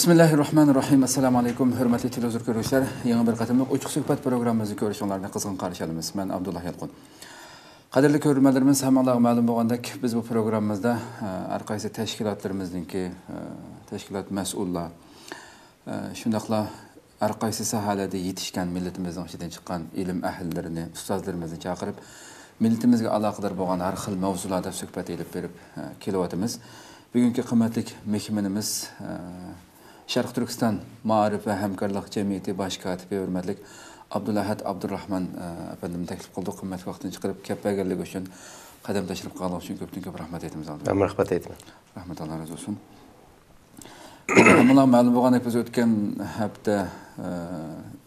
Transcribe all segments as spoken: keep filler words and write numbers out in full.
بىسمىللاھىررەھمانىررەھىم. ئەسسالامۇ ئەلەيكۇم، ھۆرمەتلىك تېلېۋىزور كۆرگۈچىلەر. يېڭى بىر قېتىملىق ئوچۇق سۆھبەت پروگراممىمىزنى كۆرۈشۈڭلارنى قىزغىن قارشى ئالىمىز. مەن ئابدۇللا يالقۇن. قەدىرلىك كۆرۈرمەنلىرىمىز، ھەممىڭلارغا مەلۇم بولغاندەك، بىز بۇ پروگراممىمىزدا، ئە، ھەر قايسى تەشكىلاتلىرىمىزنىڭكى، ئە، تەشكىلات مەسئۇللار، ئە، شۇنداقلا ھەر قايسى ساھەلەردە يېتىشكەن مىللىتىمىزنىڭ ئىچىدىن چىققان ئىلىم ئەھلىلىرىنى، ئۇستازلىرىمىزنى چاقىرىپ، مىللىتىمىزگە ئالاقىدار بولغان ھەر خىل مەۋزۇلاردا سۆھبەت ئېلىپ بېرىپ، ئە، كېلىۋاتىمىز. بۈگۈنكى قىممەتلىك مېھمىنىمىز، ئە، شەرقىي تۈركىستان مائارىپ ۋە ھەمكارلىق جەمئىيىتى باش كاتىپى ھۆرمەتلىك ئابدۇلئەھەد ئابدۇرراھمان، ئە، ئەپەندىمنى تەكلىپ قىلدۇق. قىممەتلىك ۋاقتىنى چىقىرىپ كەپ بەرگەنلىكى ئۈچۈن، قەدەم تەشرىپ قىلغانلىقى ئۈچۈن كۆپتىن كۆپ رەھمەت ئېيتىمىز ئالدىدا. مەن رەھمەت ئېيتىمەن. رەھمەت، ئاللا رازى بولسۇن. ھەممىڭلارغا مەلۇم بولغاندەك، بىز ئۆتكەن ھەپتە، ئە،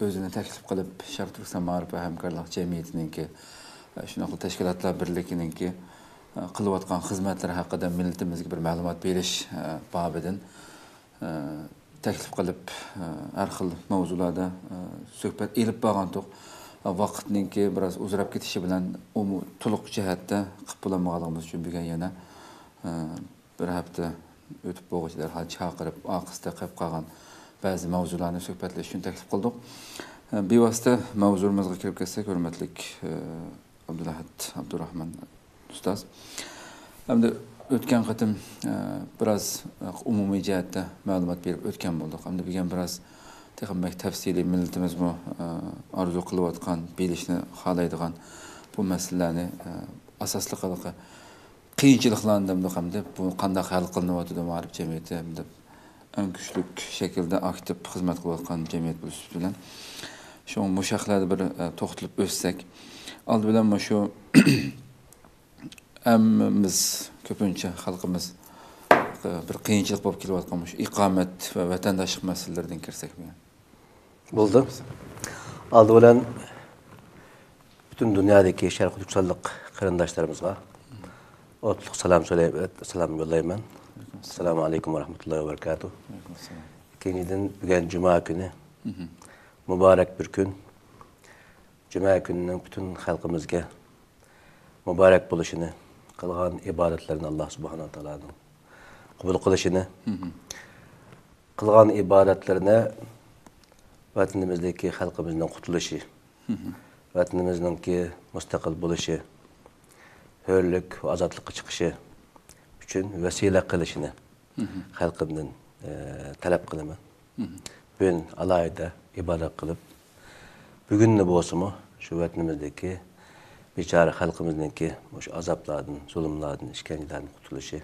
ئۆزىنى تەكلىپ قىلىپ، شەرقىي تۈركىستان مائارىپ ۋە ھەمكارلىق جەمئىيىتىنىڭكى، ئە، شۇنداقلا تەشكىلاتلار بىرلىكىنىڭكى، ئە، قىلىۋاتقان خىزمەتلىرى ھەققىدە مىللىتىمىزگە بىر مەلۇمات بېرىش، ئە، بابىدىن، ئە، تەكلىپ قىلىپ، ئە، ھەر خىل مەۋزۇلاردا، ئە، سۆھبەت ئېلىپ بارغانتۇق. ئە، ۋاقىتنىڭكى بىراز ئۇزىراپ كېتىشى بىلەن ئۇمۇ-، تولۇق جەھەتتە قىلىپ بولالمىغانلىقىمىز ئۈچۈن بۈگۈن يەنە، ئە، بىر ھەپتە ئۆتۈپ بولغۇچە دەرھال چاقىرىپ، ئارقىسىدا قېلىپ قالغان بەزى مەۋزۇلارنى سۆھبەتلەش ئۈچۈن تەكلىپ قىلدۇق. ئە، بىۋاسىتە مەۋزۇمىزغا كىرىپ كەتسەك، ھۆرمەتلىك، ئە، ئابدۇلئەھەد ئابدۇرراھمان ئۇستاز. ئەمدى ئۆتكەن قېتىم، ئە، بىراز، ئە، ئومۇمىي جەھەتتە مەلۇمات بېرىپ ئۆتكەن بولدۇق. ئەمدى بۈگۈن بىراز تېخىمۇ بەك تەپسىلىي مىللىتىمىزمۇ، ئە، ئارزۇ قىلىۋاتقان، بىلىشنى خالايدىغان بۇ مەسىلىلەرنى، ئە، ئاساسلىق ھېلىقى قىيىنچىلىقلارنى دەمدۇق ئەمدى بۇ قانداق ھەل قىلىنىۋاتىدۇ مائارىپ جەمئىيىتى دەپ ئەڭ كۈچلۈك شەكىلدە ئاكتىپ خىزمەت قىلىۋاتقان جەمئىيەت بولۇش سۈپىتى بىلەن شۇڭا مۇشۇ ھەقلەردە بىر، ئە، توختىلىپ ئۆتسەك. ئالدى بىلەن مۇشۇ ھەممىمىز، كۆپىنچە خەلقىمىز، ئە، بىر قىيىنچىلىق بولۇپ كېلىۋاتقان مۇشۇ ئىقامەت ۋە ۋەتەنداشلىق مەسىلىلىرىدىن كىرسەك بۈگۈن. بولدى. ئالدى بىلەن پۈتۈن دۇنيادىكى شەرقىي تۈركىستانلىق قېرىنداشلىرىمىزغا ئوتلۇق سالام سۆلەي-، سالام يوللايمەن. ئەلەيكۇم ئەسسالام. ئەسسالامۇ ئەلەيكۇم ۋە رەھمەتۇللاھى ۋە بەرىكاتۇھ. ئەلەيكۇم ئەسسالام. ئىككىنچىدىن، بۈگۈن جۈمە كۈنى. مۇبارەك بىر كۈن. جۈمە كۈنىنىڭ پۈتۈن خەلقىمىزگە مۇبارەك بولۇشىنى، قىلغان ئىبادەتلىرىنى ئاللا سۇبھانەھۇ ۋە تائالانىڭ قوبۇل قىلىشىنى، قىلغان ئىبادەتلىرىنى ۋەتىنىمىزدىكى خەلقىمىزنىڭ قۇتۇلۇشى، ۋەتىنىمىزنىڭكى مۇستەقىل بولۇشى، ھۆرلۈك ۋە ئازادلىققا چىقىشى ئۈچۈن ۋەسىلە قىلىشىنى خەلقىمدىن، ئە، تەلەپ قىلىمەن. بۈگۈن ئالاھىدە ئىبادەت قىلىپ، بۈگۈننى بولسىمۇ شۇ ۋەتىنىمىزدىكى بىچارە خەلقىمىزنىڭكى مۇشۇ ئازابلاردىن، زۇلۇملاردىن، ئىشكەنجىلەردىن قۇتۇلۇشى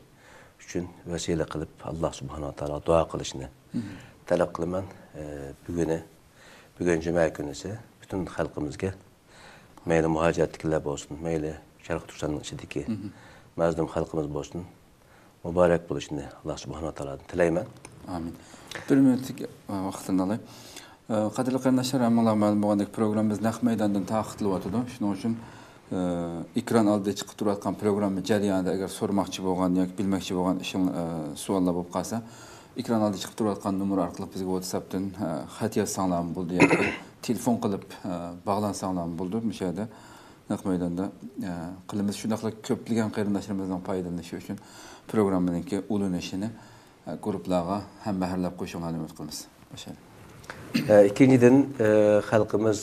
ئۈچۈن ۋەسىلە قىلىپ، ئاللا سۇبھانەھۇ ۋە تائالاغا دۇئا قىلىشنى تەلەپ قىلىمەن. ئە، بۈگۈنى، بۈگۈن جۈمە كۈنىسى پۈتۈن خەلقىمىزگە، مەيلى مۇھاجىرەتتىكىلەر بولسۇن، مەيلى شەرقىي تۈركىستاننىڭ ئىچىدىكى مەزلۇم خەلقىمىز بولسۇن، مۇبارەك بولۇشىنى ئاللا سۇبھانەھۇ ۋە تائالادىن تىلەيمەن. ئامىن. بىر مىنۇتلۇق، ئە، ۋاقىتلىرىنى ئالاي. ئە، قەدىرلىك قېرىنداشلار، ھەممىڭلارغا مەلۇم بولغاندەك، پروگراممىمىز نەق مەيداندىن تارقىتىلىۋاتىدۇ. شۇنىڭ ئۈچۈن، ئە، ئېكران ئالدىدا چىقىپ تۇرۇۋاتقان پروگرامما جەريانىدا ئەگەر سورىماقچى بولغان ياكى بىلمەكچى بولغان ئىشىڭ-، ئە، سوئاللار بولۇپ قالسا، ئېكران ئالدىدا چىقىپ تۇرۇۋاتقان نومۇر ئارقىلىق بىزگە ۋاتساپتىن، ئە، خەت يازساڭلارمۇ بولىدۇ ياكى تېلېفون قىلىپ، ئە، باغلانساڭلارمۇ بولىدۇ. مۇشۇ يەردە نەق مەيداندا، ئە، قىلىمىز. شۇنداقلا كۆپلىگەن قېرىنداشلىرىمىزنىڭ پايدىلىنىشى ئۈچۈن پروگراممىنىڭكى ئۇلىنىشىنى، ئە، گۇرۇپپىلارغا ھەمبەھىرلەپ قويۇشۇڭلارنى ئۈمىد قىلىمىز. باشلايلى. ئە، ئىككىنچىدىن، ئە، خەلقىمىز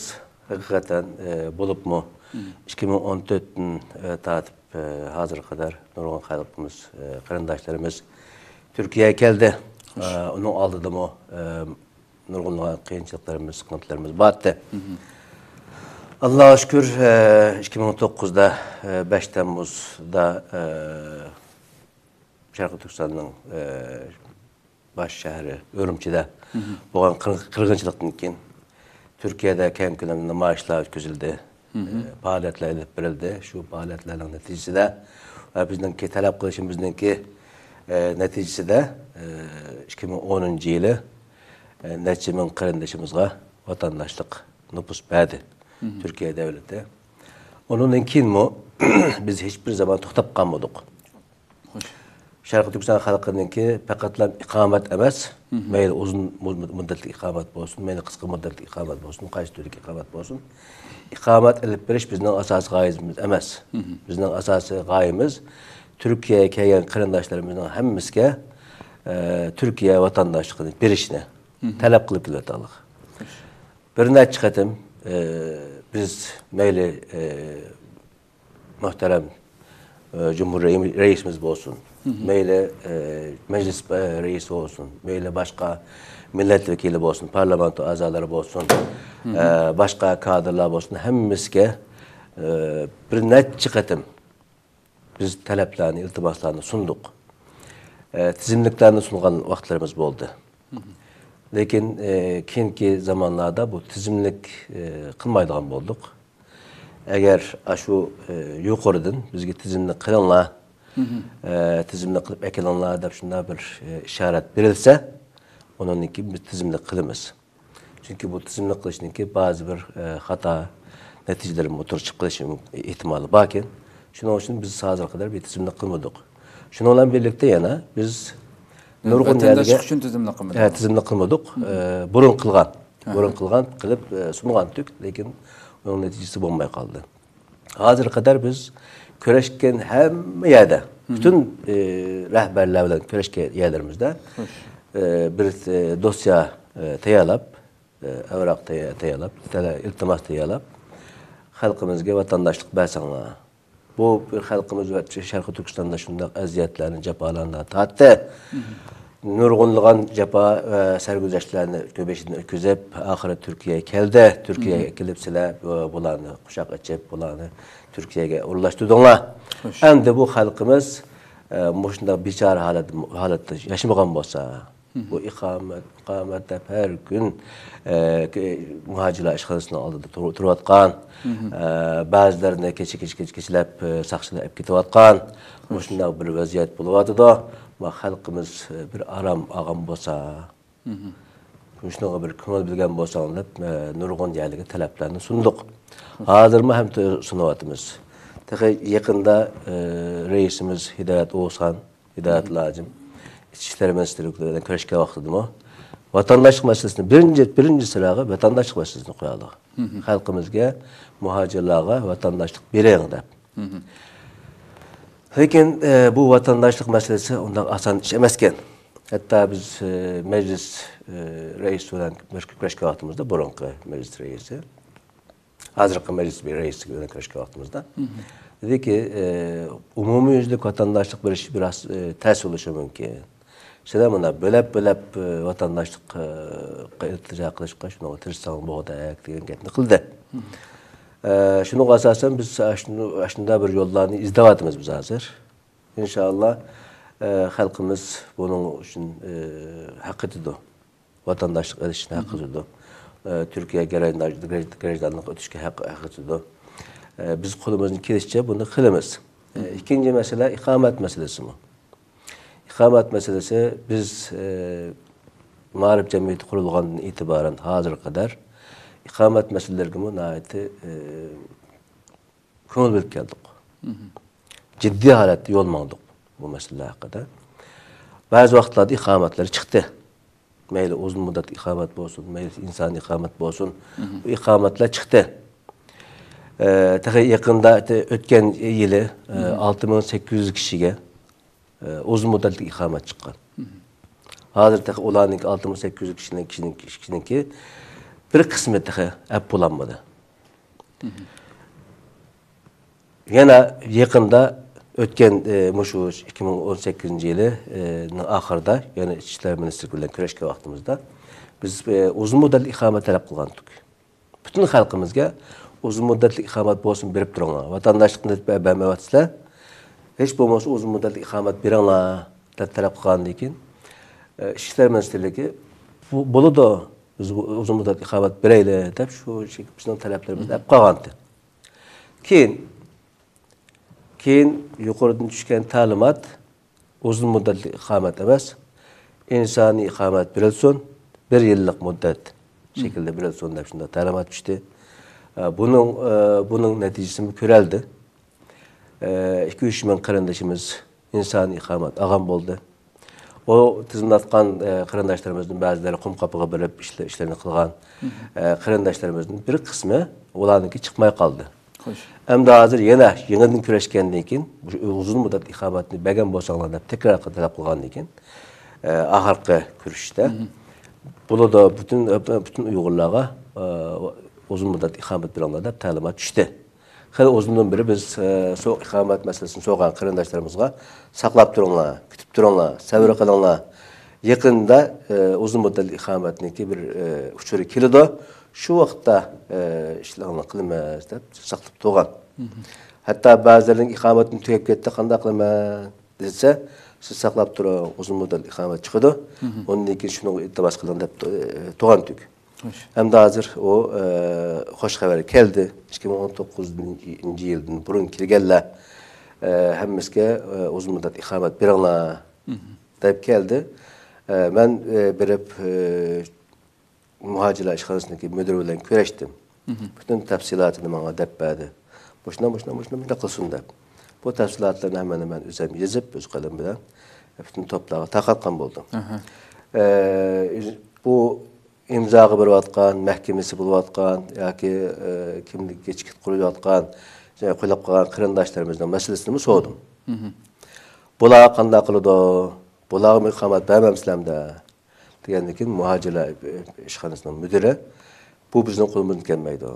ھەقىقەتەن، ئە، بولۇپمۇ ئىككى مىڭ ئون تۆتتىن، ئە، تارتىپ، ئە، ھازىرغا قەدەر نۇرغۇن خەلقىمىز، ئە، قېرىنداشلىرىمىز تۈركىيەگە كەلدى. خوش. ئە، ئۇنىڭ ئالدىدىمۇ، ئە، نۇرغۇنلىغان قىيىنچىلىقلىرىمىز، سىقىنتىلىرىمىز بارتتى. ئاللاغا شۈكۈر، ئىككى مىڭ توققۇزدا، بەش تەممۇزدا، شەرقىي تۈركىستاننىڭ باش شەھىرى ئۈرۈمچىدە بولغان قىر-، قىرغىنچىلىقتىن كېيىن تۈركىيەدە كەڭ كۆلەمدە نامايىشلار ئۆتكۈزۈلدى. ئە، پائالىيەتلەر ئېلىپ بېرىلدى. شۇ پائالىيەتلەرنىڭ نەتىجىسىدە ۋە بىزنىڭكى تەلەپ قىلىشىمىزنىڭكى، ئە، نەتىجىسىدە، ئە، ئىككى مىڭ ئونىنچى يىلى، ئە، نەچچە مىڭ قېرىندىشىمىزغا ۋاتانداشلىق نوپۇس بەردى تۈركىيە دۆلىتى. ئۇنىڭدىن كېيىنمۇ بىز ھېچبىر زامان توختاپ قالمىدۇق. خوش. شەرقىي تۈركىستان خەلقىنىڭكى پەقەتلا ئىقامەت ئەمەس، مەيلى ئۇزۇن مۇ-، مۇددەتلىك ئىقامەت بولسۇن، مەيلى قىسقا مۇددەتلىك ئىقامەت بولسۇن، قايسى تۈردىكى ئىقامەت بولسۇن، ئىقامەت ئېلىپ بېرىش بىزنىڭ ئاساسىي غايىمىز ئەمەس. بىزنىڭ ئاساسىي غايىمىز تۈركىيەگە كەلگەن قېرىنداشلىرىمىزنىڭ ھەممىسىگە، ئە، تۈركىيە ۋاتانداشلىقىنى بېرىشنى تەلەپ قىلىپ كېلىۋاتىدۇ. بىر نەچچە قېتىم، ئە، بىز مەيلى، ئە، مۇھتەرەم، ئە، جۇمھۇر رەي-، رەئىسىمىز بولسۇن، مەيلى، ئە، مەجلىس، ئە، رەئىسى بولسۇن، مەيلى باشقا مىللەت ۋەكىلى بولسۇن، پارلامېنت ئەزالىرى بولسۇن، ئە، باشقا كادىرلار بولسۇن، ھەممىسىگە، ئە، بىر نەچچە قېتىم بىز تەلەپلەرنى، ئىلتىماسلارنى سۇندۇق. ئە، تىزىملىكلەرنى سۇنغان ۋاقىتلىرىمىز بولدى. لېكىن، ئە، كېيىنكى زامانلاردا بۇ تىزىملىك، ئە، قىلمايدىغان بولدۇق. ئەگەر ئاشۇ، ئە، يۇقىرىدىن بىزگە تىزىملىك قىلىڭلار، ئە، تىزىملىك قىلىپ ئەكېلىڭلار دەپ شۇنداق بىر، ئە، ئىشارەت بېرىلسە، ئۇنىڭدىن كېيىن بىز تىزىملىك قىلىمىز. چۈنكى بۇ تىزىملىك قىلىشنىڭكى بەزى بىر، ئە، خاتا نەتىجىلىرىمۇ ئوتتۇرىغا چىقىپ قېلىشى مۇم-، ئېھتىمالى باركەن. شۇنىڭ ئۈچۈن بىز ھازىرغا قەدەر بىر تىزىملىك قىلمىدۇق. شۇنىڭ بىلەن بىرلىكتە يەنە بىز نۇرغۇن ۋەتەنداشلىق يەرلەرگە، ئۈچۈن تىزىملىك قىلمىدۇق. ئە، تىزىملىك قىلمىدۇق. ئە، بۇرۇن قىلغان. بۇرۇن قىلغان، قىلىپ، ئە، سۇنغانتۇق، لېكىن ئۇنىڭ نەتىجىسى بولماي قالدى. ھازىرغا قەدەر بىز كۆرۈشكەن ھەممە يەردە، پۈتۈن، ئى، رەھبەرلەر بىلەن كۆرۈشكەن يەرلىرىمىزدە، ئى، بىر، ئى، دوسيە، ئى، تەييارلاپ، ئى، ئەۋراق تەييار-، تەييارلاپ، تەلە-، ئىلتىماس تەييارلاپ، خەلقىمىزگە ۋاتانداشلىق بەرسەڭلار. بۇ بىر خەلقىمىز ۋە شەرقىي تۈركىستاندا شۇنداق ئەزىيەتلەرنى، جاپالارنى تارتتى. نۇرغۇنلىغان جاپا ۋە سەرگۈزەشتلەرنى بېشىدىن ئۆتكۈزۈپ، ئاخىرى تۈركىيەگە كەلدى. تۈركىيەگە كېلىپ سىلەر بۇ-، بۇلارنى قۇچاق ئېچىپ، بۇلارنى تۈركىيەگە ئورۇنلاشتۇردۇڭلار. ئەمدى بۇ خەلقىمىز، ئە، مۇشۇنداق بىچارە ھالەت-، ھالەتتە ياشىمىغان بولسا، بۇ ئىقامەت، ئىقامەت دەپ ھەر كۈن، ئە، ك-، مۇھاجىرلار ئىشخانىسىنىڭ ئالدىدا تۇر-، تۇرۇۋاتقان، ئە، بەزىلىرىنى كېچە، كېچە، كېچە، كېچىلەپ، ئە، ساقچىلار ئېلىپ كېتىۋاتقان، مۇشۇنداق بىر ۋەزىيەت بولۇۋاتىدۇ. ما خەلقىمىز، ئە، بىر ئارام ئالغان بولسا، مۇشۇنىڭغا بىر كۆڭۈل بۆلگەن بولساڭ دەپ، ئە، نۇرغۇن يەرلەرگە تەلەپلەرنى سۇندۇق. ھازىرمۇ ھەم تۇ-، سۇنۇۋاتىمىز. تېخى يېقىندا، ئە، رەئىسىمىز ھىدايەت ئوغۇزخان، ھىدايەت لاجىم ئىچكى ئىشلار مىنىستىرلىكى بىلەن كۆرۈشكەن ۋاقتىدىمۇ ۋاتانداشلىق مەسىلىسىنى بىرىنچى، بىرىنچى سىراغا ۋاتانداشلىق مەسىلىسىنى قويالىغان. خەلقىمىزگە، مۇھاجىرلارغا ۋاتانداشلىق بېرىڭ دەپ. لېكىن، ئە، بۇ ۋاتانداشلىق مەسىلىسى ئۇنداق ئاسان ئىش ئەمەسكەن. ھەتتا بىز، ئە، مەجلىس، ئە، رەئىسى بىلەن بىر كۆرۈشكەن ۋاقتىمىزدا، بۇرۇنقى مەجلىس رەئىسى، ھازىرقى مەجلىس رەئىسى بىلەن كۆرۈشكەن ۋاقتىمىزدا، دېدىكى، ئە، ئومۇميۈزلۈك ۋاتانداشلىق بېرىش بىراز، ئە، تەس بولۇشى مۇمكىن. سىلەر مانا بۆلەپ-بۆلەپ، ئە، ۋاتانداشلىققا ئىلتىجا قىلىشقا شۇنىڭغا تىرىشساڭ بولغۇدەك دېگەن گەپنى قىلدى. ئە، شۇنىڭغا ئاساسەن بىز ئاشۇ-، ئاشۇنداق بىر يوللارنى ئىزدەۋاتىمىز بىز ھازىر. ئىنشائاللا، ئە، خەلقىمىز بۇنىڭ ئۈچۈن، ئە، ھەق ئېتىدۇ. ۋاتانداشلىق ئېلىشنى ھەق ئېتىدۇ. ئە، تۈركىيە گراج-، گراج-، گراژدانلىق ئېتىشكە ھەق، ھەق ئېتىدۇ. ئە، بىز قولىمىزدىن كېلىشىچە بۇنى قىلىمىز. ئە، ئىككىنچى مەسىلە ئىقامەت مەسىلىسىمۇ. ئىقامەت مەسىلىسى بىز، ئە، مائارىپ جەمئىيىتى قۇرۇلغاندىن ئېتىبارەن ھازىرغا قەدەر ئىقامەت مەسىلىلىرىگىمۇ ناھايىتى، ئە، كۆڭۈل بۆلۈپ كەلدۇق. جىددىي ھالەتتە يول ماڭدۇق بۇ مەسىلىلەر ھەققىدە. بەزى ۋاقىتلاردا ئىقامەتلەر چىقتى. مەيلى ئۇزۇن مۇددەت ئىقامەت بولسۇن، مەيلى ئىنسانىي ئىقامەت بولسۇن، بۇ ئىقامەتلەر چىقتى. ئە، تېخى يېقىندا، ئۆتكەن يىلى، ئە، ئالتە مىڭ سەككىز يۈز كىشىگە ئۇزۇن مۇددەتلىك ئىقامەت چىققان. ھازىر تېخى ئۇلارنىڭكى ئالتە مىڭ سەككىز يۈز كىشىنىڭ، كىشىنىڭ، كىشىنىڭكى بىر قىسمى تېخى ئەپ بولالمىدى. يەنە يېقىندا ئۆتكەن، ئى، مۇشۇ ئىككى مىڭ ئون سەككىزىنچى يىلى، ئى، نىڭ ئاخىرىدا يەنە ئىچكى ئىشلار مىنىستىرلىكى بىلەن كۆرۈشكەن ۋاقتىمىزدا بىز، ئى، ئۇزۇن مۇددەتلىك ئىقامەت تەلەپ قىلغانتۇق. پۈتۈن خەلقىمىزگە ئۇزۇن مۇددەتلىك ئىقامەت بولسۇن، بېرىپ تۇرۇڭلار. ۋاتانداشلىقنى بە-، بەرمەيۋاتىسىلەر. ھېچ بولمىسا ئۇزۇن مۇددەتلىك ئىقامەت بېرىڭلار دەپ تەلەپ قىلغاندىن كېيىن، ئى، ئىچكى ئىشلار مىنىستىرلىكى، بۇ-، بولىدۇ، بىز بۇ ئۇزۇن مۇددەتلىك ئىقامەت بېرەيلى دەپ شۇ شەكىل بىزنىڭ تەلەپلىرىمىزنى ئەپ قالغانتى. كېيىن، كېيىن يۇقىرىدىن چۈشكەن تەلىمات ئۇزۇن مۇددەتلىك ئىقامەت ئەمەس، ئىنسانىي ئىقامەت بېرىلسۇن، بىر يىللىق مۇددەت شەكلىدە بېرىلسۇن دەپ شۇنداق تەلىمات چۈشتى. ئە، بۇنىڭ، ئە، بۇنىڭ نەتىجىسىمۇ كۆرەلدى. ئە، ئىككى، ئۈچ مىڭ قېرىندىشىمىز ئىنسانىي ئىقامەت ئالغان بولدى. ئۇ تىزىملاتقان، ئە، قېرىنداشلىرىمىزدىن بەزىلىرى قۇم قاپىغا بېرىپ ئىشلە-، ئىشلىرىنى قىلغان، ئە، قېرىنداشلىرىمىزدىن بىر قىسمى ئۇلارنىڭكى چىقماي قالدى. خوش. ئەمدى ھازىر يەنە يېڭىدىن كۆرۈشكەندىن كېيىن، مۇشۇ ئۇزۇن مۇددەت ئىقامەتنى بەرگەن بولساڭلار دەپ تەكرار تەلەپ قىلغاندىن كېيىن، ئە، ئاخىرقى كۆرۈشۈشتە بولىدۇ، پۈتۈن، پۈتۈن ئۇيغۇرلارغا، ئە، ئۇزۇن مۇددەت ئىقامەت بېرىڭلار دەپ تەلىمات چۈشتى. خېلى ئۇزۇندىن بېرى بىز، ئە، سو-، ئىقامەت مەسىلىسىنى سورىغان قېرىنداشلىرىمىزغا ساقلاپ تۇرۇڭلار، كۈتۈپ تۇرۇڭلار، سەۋر قىلىڭلار. يېقىندا، ئە، ئۇزۇن مۇددەتلىك ئىقامەتنىڭكى بىر، ئە، ئۇچۇرى كېلىدۇ. شۇ ۋاقىتتا، ئە، ئىشلارنى قىلىمىز دەپ ساقلاپ تۇرغان. ھەتتا بەزىلەرنىڭ ئىقامىتىم تۈگەپ كەتتى، قانداق قىلىمەن؟ دېسە، سىز ساقلاپ تۇرۇڭ، ئۇزۇن مۇددەت ئىقامەت چىقىدۇ. ئۇندىن كېيىن شۇنىڭغا ئىلتىماس قىلىڭ دەپ، ئە، تۇرغان تۈك. خوش. ئەمدى ھازىر ئۇ، ئە، خوش خەۋەر كەلدى. ئىككى مىڭ ئون توققۇزىنچى يىلدىن بۇرۇن كىرگەنلەر، ئە، ھەممىسىگە، ئە، ئۇزۇن مۇددەت ئىقامەت بېرىڭلار دەپ كەلدى. ئە، مەن، ئە، بېرىپ، ئە، مۇھاجىرلار ئىشخانىسىنىڭكى مۇدىرى بىلەن كۆرۈشتۈم. پۈتۈن تەپسىلاتىنى ماڭا دەپ بەردى. مۇشۇنداق، مۇشۇنداق، مۇشۇنداق، مۇشۇنداق قىلسۇن دەپ. بۇ تەپسىلاتلارنى ھەممىنى مەن ئۆزۈم يېزىپ، ئۆز قەلىمىم بىلەن پۈتۈن توپلارغا تارقاتقان بولدۇم. ئە، بۇ ئىمزاغا بېرىۋاتقان، مەھكىمىسى بولۇۋاتقان ياكى، ئە، كىملىككە چېكىت قويۇۋاتقان، قويۇپ قالغان قېرىنداشلىرىمىزنىڭ مەسىلىسىنىمۇ سورىدىم. بۇلار قانداق قىلىدۇ؟ بۇلارغىمۇ ئىقامەت بەرمەمسىلەر ئەمدى؟ دېگەندىن كېيىن مۇھاجىرلار ئىشخانىسىنىڭ مۇدىرى، بۇ بىزنىڭ قولىمىزدىن كەلمەيدۇ.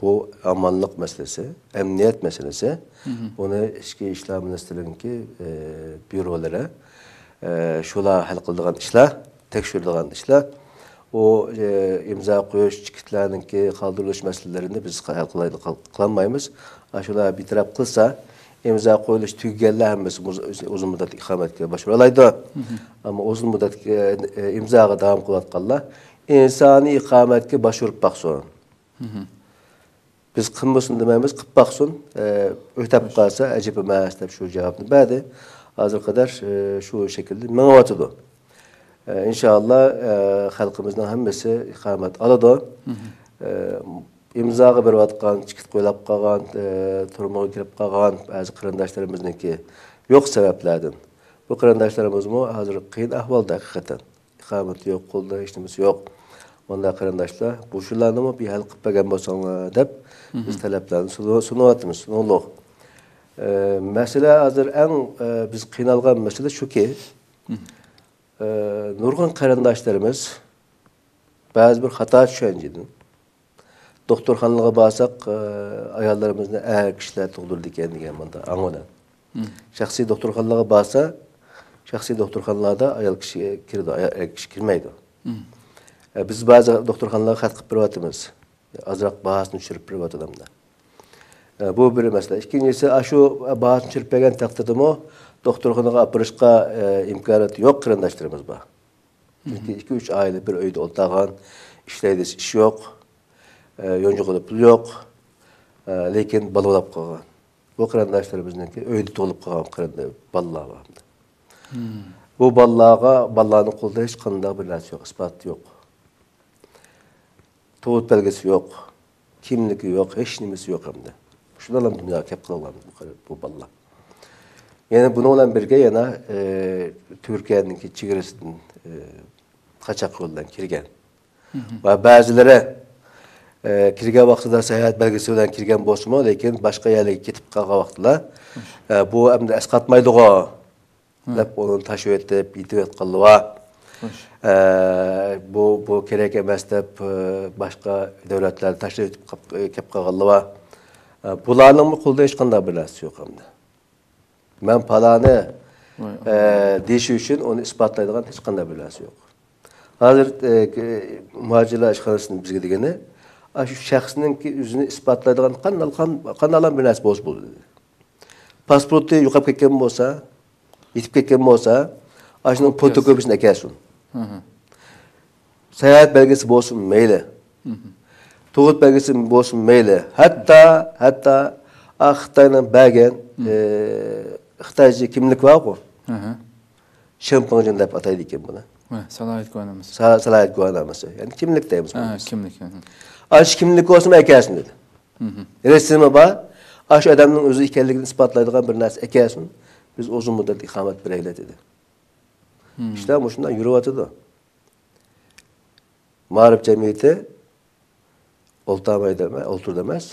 بۇ ئامانلىق مەسىلىسى، ئەمنىيەت مەسىلىسى. بۇنى ئىچكى ئىشلار مىنىستىرلىكىنىڭكى، ئە، بيۇرولىرى، ئە، شۇلار ھەل قىلىدىغان ئىشلار، تەكشۈرىدىغان ئىشلار. ئۇ، ئە، ئىمزا قويۇش، چېكىتلەرنىڭكى قالدۇرۇلۇش مەسىلىلىرىنى بىز ھەل قىلايلى-، قىل-، قىلالمايمىز. ئاشۇلار بىتەرەپ قىلسا، ئىمزا قويۇلۇش تۈگىگەنلەر ھەممىسى مۇز-، ئۇزۇن مۇددەتلىك ئىقامەتكە باشۋۇرالايدۇ. ئەمما ئۇزۇن مۇددەتلىك، ئە، ئىمزاغا داۋام قىلىۋاتقانلار ئىنسانىي ئىقامەتكە باشۋۇرۇپ باقسۇن. بىز قىلمىسۇن دېمەيمىز، قىلىپ باقسۇن. ئە، ئۆتەپ قالسا ئەجەب ئەمەس دەپ شۇ جاۋابنى بەردى. ھازىرغا قەدەر، ئە، شۇ شەكىلدە مېڭىۋاتىدۇ. ئە، ئىنشائاللا، ئە، خەلقىمىزنىڭ ھەممىسى ئىقامەت ئالىدۇ. ئە، ئىمزاغا بېرىۋاتقان، چېكىت قويلاپ قالغان، ئە، تۈرمىگە كىرىپ قالغان بەزى قېرىنداشلىرىمىزنىڭكى يوق سەۋەبلەردىن. بۇ قېرىنداشلىرىمىزمۇ ھازىر قىيىن ئەھۋالدا ھەقىقەتەن. ئىقامىتى يوق، قولىدا ھېچ نېمىسى يوق. مۇنداق قېرىنداشلار، بۇ ئىشلارنىمۇ بىر ھەل قىلىپ بەرگەن بولساڭلار دەپ بىز تەلەپلەرنى سۇنۇ-، سۇنۇۋاتىمىز، سۇنۇۋاتىمىز. ئە، مەسىلە ھازىر ئەڭ، ئە، بىز قىينالغان مەسىلە شۇكى، ئە، نۇرغۇن قېرىنداشلىرىمىز بەزى بىر خاتا چۈشەنچىدىن، دوختۇرخانىلارغا بارساق، ئاياللىرىمىزنى ئەر كىشىلەر تۇغدۇرىدىكەن دېگەن مۇنداق ئاڭلىنىدۇ. شەخسىي دوختۇرخانىلارغا بارسا، شەخسىي دوختۇرخانىلاردا ئايال كىشى كىرىدۇ، ئايال، ئەر كىشى كىرمەيدۇ. بىز بەزى دوختۇرخانىلارغا خەت قىلىپ بېرىۋاتىمىز. ئازراق باھاسىنى چۈشۈرۈپ بېرىۋاتىدۇ ئەمدى. بۇ بىر مەسىلە. ئىككىنچىسى، ئاشۇ باھاسىنى چۈشۈرۈپ بەرگەن تەقدىردىمۇ دوختۇرخانىغا ئاپىرىشقا ئىمكانىيەت يوق قېرىنداشلىرىمىز بار. چۈنكى ئىككى، ئۈچ ئائىلە بىر ئۆيدە ئولتۇرغان، ئىشلەي دېسە ئىش يوق، ئە، يونچۇقىدا پۇل يوق، ئە، لېكىن بالا بولاپ قالغان. بۇ قېرىنداشلىرىمىزنىڭكى ئۆيدە تۇغۇلۇپ قالغان قېرىنداش بالىلار بار. بۇ بالىلارغا، بالىلارنىڭ قولىدا ھېچقانداق بىر نەرسە يوق، ئىسپات يوق. تۇغۇت بەلگىسى يوق، كىملىكى يوق، ھېچ نېمىسى يوق ئەمدى. شۇنداقلا دۇنياغا كەپ قالغان بۇ، بۇ بالىلار. يەنە بۇنىڭ بىلەن بىرگە يەنە، ئە، تۈركىيەنىڭكى چېگرىسىدىن، ئە، قاچاق يول بىلەن كىرگەن. ۋە بەزىلىرى، ئە، كىرگەن ۋاقتىدا ساياھەت بەلگىسى بىلەن كىرگەن بولسىمۇ، لېكىن باشقا يەرلەرگە كېتىپ قالغان ۋاقتىدا، ئە، بۇ ئەمدى ئەسقاتمايدىغۇ دەپ ئۇنى تاشلىۋېتىپ، يېتىۋەتكەنلىرى بار. ئە، بۇ، بۇ كېرەك ئەمەس دەپ، ئە، باشقا دۆلەتلەرگە تاشلىۋېتىپ قاپ-، كەپ قالغانلىرى بار. ئە، بۇلارنىڭمۇ قولىدا ھېچقانداق بىر نەرسە يوق ئەمدى. مەن پالانى، ئە، دېيىش ئۈچۈن ئۇنى ئىسپاتلايدىغان ھېچقانداق بىر نەرسە يوق. ھازىر، ئە، مۇھاجىرلار ئىشخانىسىنىڭ بىزگە دېگىنى، ئاشۇ شەخسنىڭكى ئۆزىنى ئىسپاتلايدىغان قانداق، قان-، قانداقلا بىر نەرسە بولسا بولىدۇ دېدى. پاسپورتى يوقاپ كەتكەن بولسا، يىتىپ كەتكەن بولسا، ئاشۇنىڭ فوتوكوپىيىسىنى ئەكەلسۇن. ساياھەت بەلگىسى بولسۇن مەيلى. تۇغۇت بەلگىسى بولسۇن مەيلى. ھەتتا، ھەتتا، ئا، خىتاينىڭ بەرگەن، ئە، خىتايچە كىملىك بارغۇ. شېنپىڭجېن دەپ ئاتايدىكەن بۇنى. سالاھىيەت گۇۋاھنامىسى. سا-، سالاھىيەت گۇۋاھنامىسى. يەنى كىملىك دەيمىز. ئاشۇ كىملىك بولسىمۇ ئەكەلسۇن دېدى. رەسىمى بار. ئاشۇ ئادەمنىڭ ئۆزى ئىكەنلىكىنى ئىسپاتلايدىغان بىر نەرسە ئەكەلسۇن. بىز ئۇزۇن مۇددەت ئىقامەت بېرەيلى دېدى. ئىشلار مۇشۇنداق يۈرۈۋاتىدۇ. مائارىپ جەمئىيىتى ئولتۇرمايدۇ ئەمە-، ئولتۇرىدۇ ئەمەس.